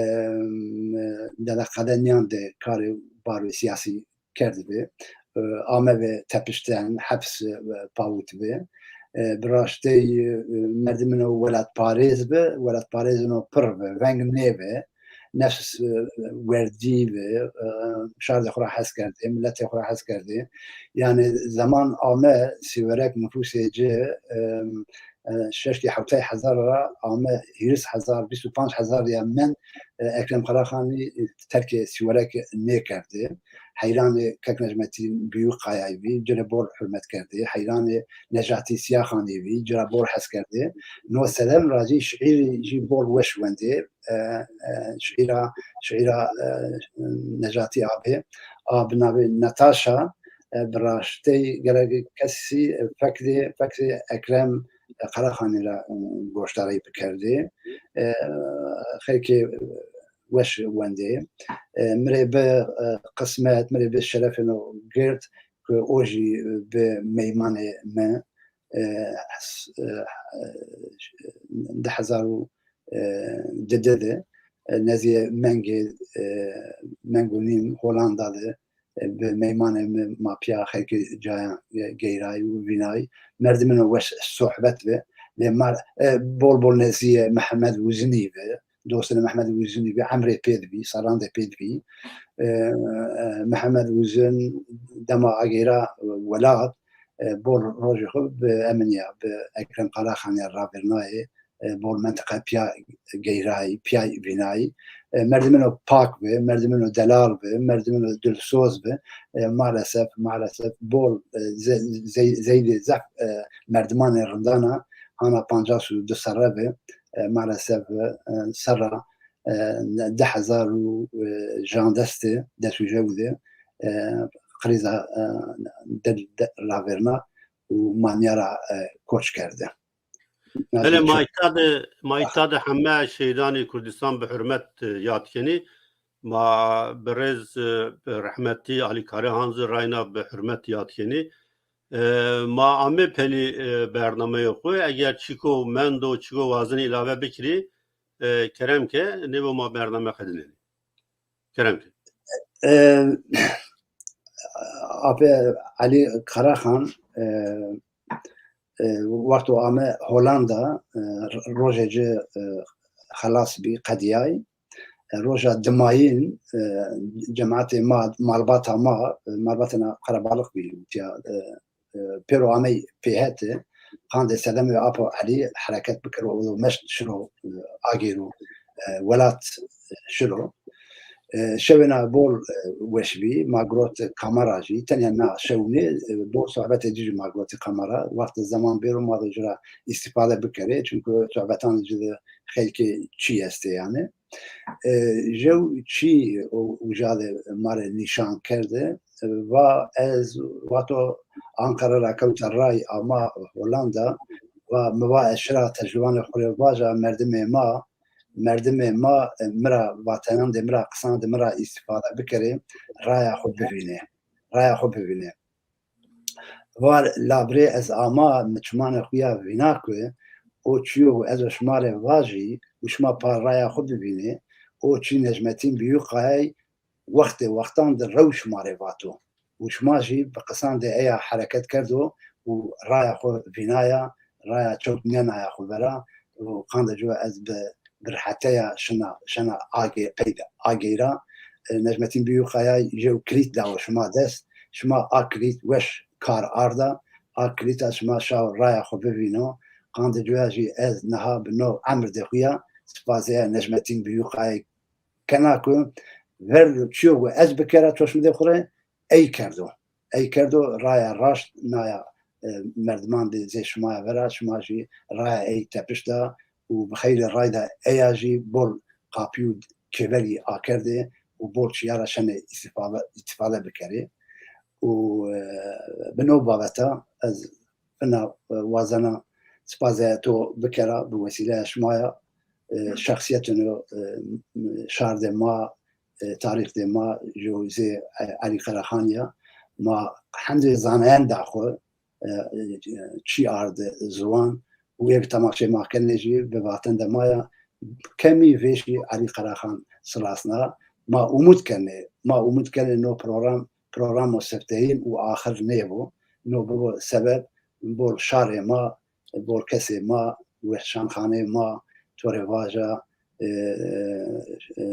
dede qedeniyan de karê barê siyasî kerdibe. E, amebe tepişten, heps, e, pawit be. E, bi raştey, e, merdimino welatparêz be, welatparêzino pir be, veng nêbe. Nefs, e, werdî be, e, şardê xwe ra hes kerdê, miletê xwe ra hes kerdê. Yani zeman ame, sîwerek nufusê ci, e, e, şeştî hewtay hezar ra ame hîris hezar, bîst û panc hezar ya men, e, Ekrem Karaxanî terkê Sîwerek nêkerdê. Heyranê Kek Necmetîn Bîyûkayayî bî, ci re bol hurmet kerdê. Heyranê Necatî Siyaxanî bî, ci re bol hez kerdê. No sedem ra jî şîîrî jî bol weş wendê. E, e, şîîra, şîîra, e, Necatî Abê, a bi navê Nataşa, e, bi raştey gelek kesî, e, fekdê, fekdê Ekrem, e, Karaxanî ra, e, goşdarî bikerdê. E, xelkê weş wendê. E, mirê bi, e, qismet, mirê bi şerefê no gird ku o jî bi meymanê me, e, s-, e, di hezar û, e, dide de, e, neziyê mengê, e, meng û nîm Holanda de, e, bi meymanê me ma piya xelkê cayan, e, geyrayî û vînayî. Merdimino weş sohbet bi. Lê mar, e, bol bol neziyê Mihemed Wizinî bi. Dostê Mihemed Wizinî bi, emrê pê dibî, salan de pê dibî. E, e, Mihemed Wizin dema ageyra welat, e, bol rojê xwe bi eminiya, bi Ekrem Karaxanî ravêrnayê, e, bol mentiqe piya geyrayî, piya vînayî. E, merdimino pak bi, merdimino delal bi, merdimino dilsoz bi. E, maalesef, maalesef bol, e, ze-, zey-, zeydê zehf, e, merdimanê rindana hana pancas û du serre bi. E, maalesef, e, serra, e, di hezar û, e, jandestê dest û jew de, e, krîza, e, dil de ravêrna û manya ra, e, koç kerde. Belê, ma îta de, ma îta de heme şehîdanê Kurdistan bi hurmet, e, yad kenî. Ma bi rêz, e, bi rehmetî Alî Karahan zî rayna bi hurmet yad kenî. E, ma amê pelî, e, bernameya xwe. Eger çîko mendo, çîko wazin îlave bikirî, e, kerem ke, nêbo ma bername xedinenî. Kerem ke. E, Apê Elî Karaxan, e, e, wexto ame Holanda, e, rojê ci, e, xelas bî, qediyay. E, roja dimayîn, e, cemaetê ma, malbata ma, e, malbatena qerebalix bî, tiya, e, e, pêro amey pêhete, qandê sedemê Apo Elî hereket bikiro û meşt şiro, e, agêro, e, welat, e, şiro. E, şewêna bol, e, weş bî, ma girot kamera jî, tenya na şewnê, e, bol sohbetê ci jî ma girotî kamera. Wextê zeman bêro ma de ci ra îstîfade bikerê, çunku sohbetan ci de xeylkê çî estê yani. E, jew çî û uca de ma re nîşan kerde, e, va ez wexto Ankara ra kewta ray ama Holanda, va mi va ez şira tecrübanê xwe rê vaja merdimê ma, merdimê ma, e, mi ra vateyan de, mi ra qisan de, mi ra îstîfade bikerê, raya xwe bivînê, raya xwe bivînê. Var labrê ez ama mi çimanê xwe ya vîna ku o çiyo û ez o şima rê vajî û şima pa raya xwe bivînê, o çi Necmetîn Biyûkayay wextê wextan di rew şima rê vato. Û şima jî bi qisan de eya hereket kerdo û raya xwe vînaya, raya çewt nenaya xwe vera û qande ciwa ez bi, bi reheteya şina, şena agê, peyde ageyra. E, Necmetîn Biyûkayay jew kilît dawo şima dest, şima a kilît weş kar arda, a kilîta şima şaw raya xwe bivîno. Qande ciwa jî ez niha bi no emr de xuya, spazê Necmetîn Biyûkayay kena ku ver çiyo ku ez bikera çoşmidê xwe re ey kerdo. Ey kerdo raya raşt naya, e, merdiman de zê şima ya vera, şima jî raya ey tepiş da û bi xeyrê rayda eya jî bol qapî û kêberî akerdê û bol çiya ra şenê îstîfade, îstîfade bikerê. Û, e, bi no babeta ez fina, e, wazena spazê to bikera bi wesîleya şima ya, e, şexsiyetên, e, şardê ma, e, tarîxdê ma, ji zê, e, Elî Qerexan ya, ma hindê zanayan da xwe, e, e, çî arde ziwan û yek temaşê ma kenê jî bi vaten de ma ya kemî vêşî Elî Qerexan silasna. Ma umut kenê, ma umut kenê no program, programo sefteyîn û axir nêbo. No bibo sebeb bol şarê ma, bol kesê ma, weşanxaneyê ma, to rê vaja, e, e,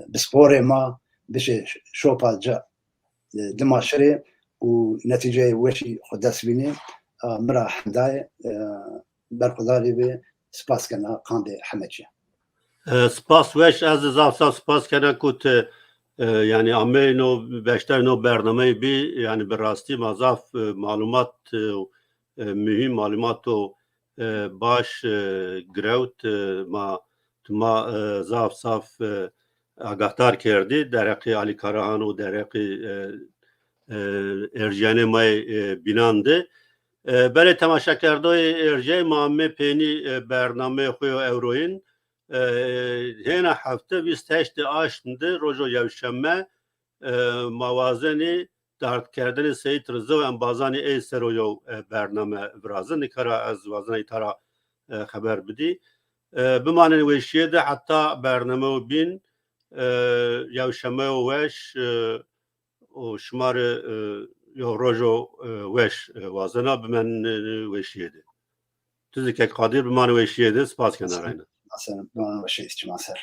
bi sporê ma, bişê şopa ca, e, dima şirê û netîceyê weşî xwe dest bînê. A, mi ra hindayê, e, berxwedarî bê. Spas kena qandê hemecî. E, spas weş, ez zaf zaf spas kena ku tu, e, yani ameyno beşdarîno bernameyê bî, yani bi rastî ma zaf, e, malumat, e, e, muhîm malumat û, e, baş, e, girewt, e, ma, tu ma, e, zaf zaf, e, agahdar kerdî, dereqî Alî Karahan û dereqî, e, e, erjiyanê mayê, e, bînan de. E, belê temaşekerdoyê erjeyê ma amê pênî, e, bernameyê xwe yo ewroyîn. E, hêna hefte bîst heştê aşm de rojo yewşeme, e, ma wazenî dardkerdinê Seyîd Riza û embazanê ey ser o yew, e, bername virazin. Nikara ez wazena îtara, e, xeber bidî. E, bimanin weşiyê de heta bername û bîn, e, yewşeme û weş, e, û şima re, e, yo rojo, e, weş, e, wazena bimenin, e, weşiyê de. Tu zî kek Qadir bimanin weşiyê de, spas kena reyna. Maser, bimanin weşiyê de, çima ser.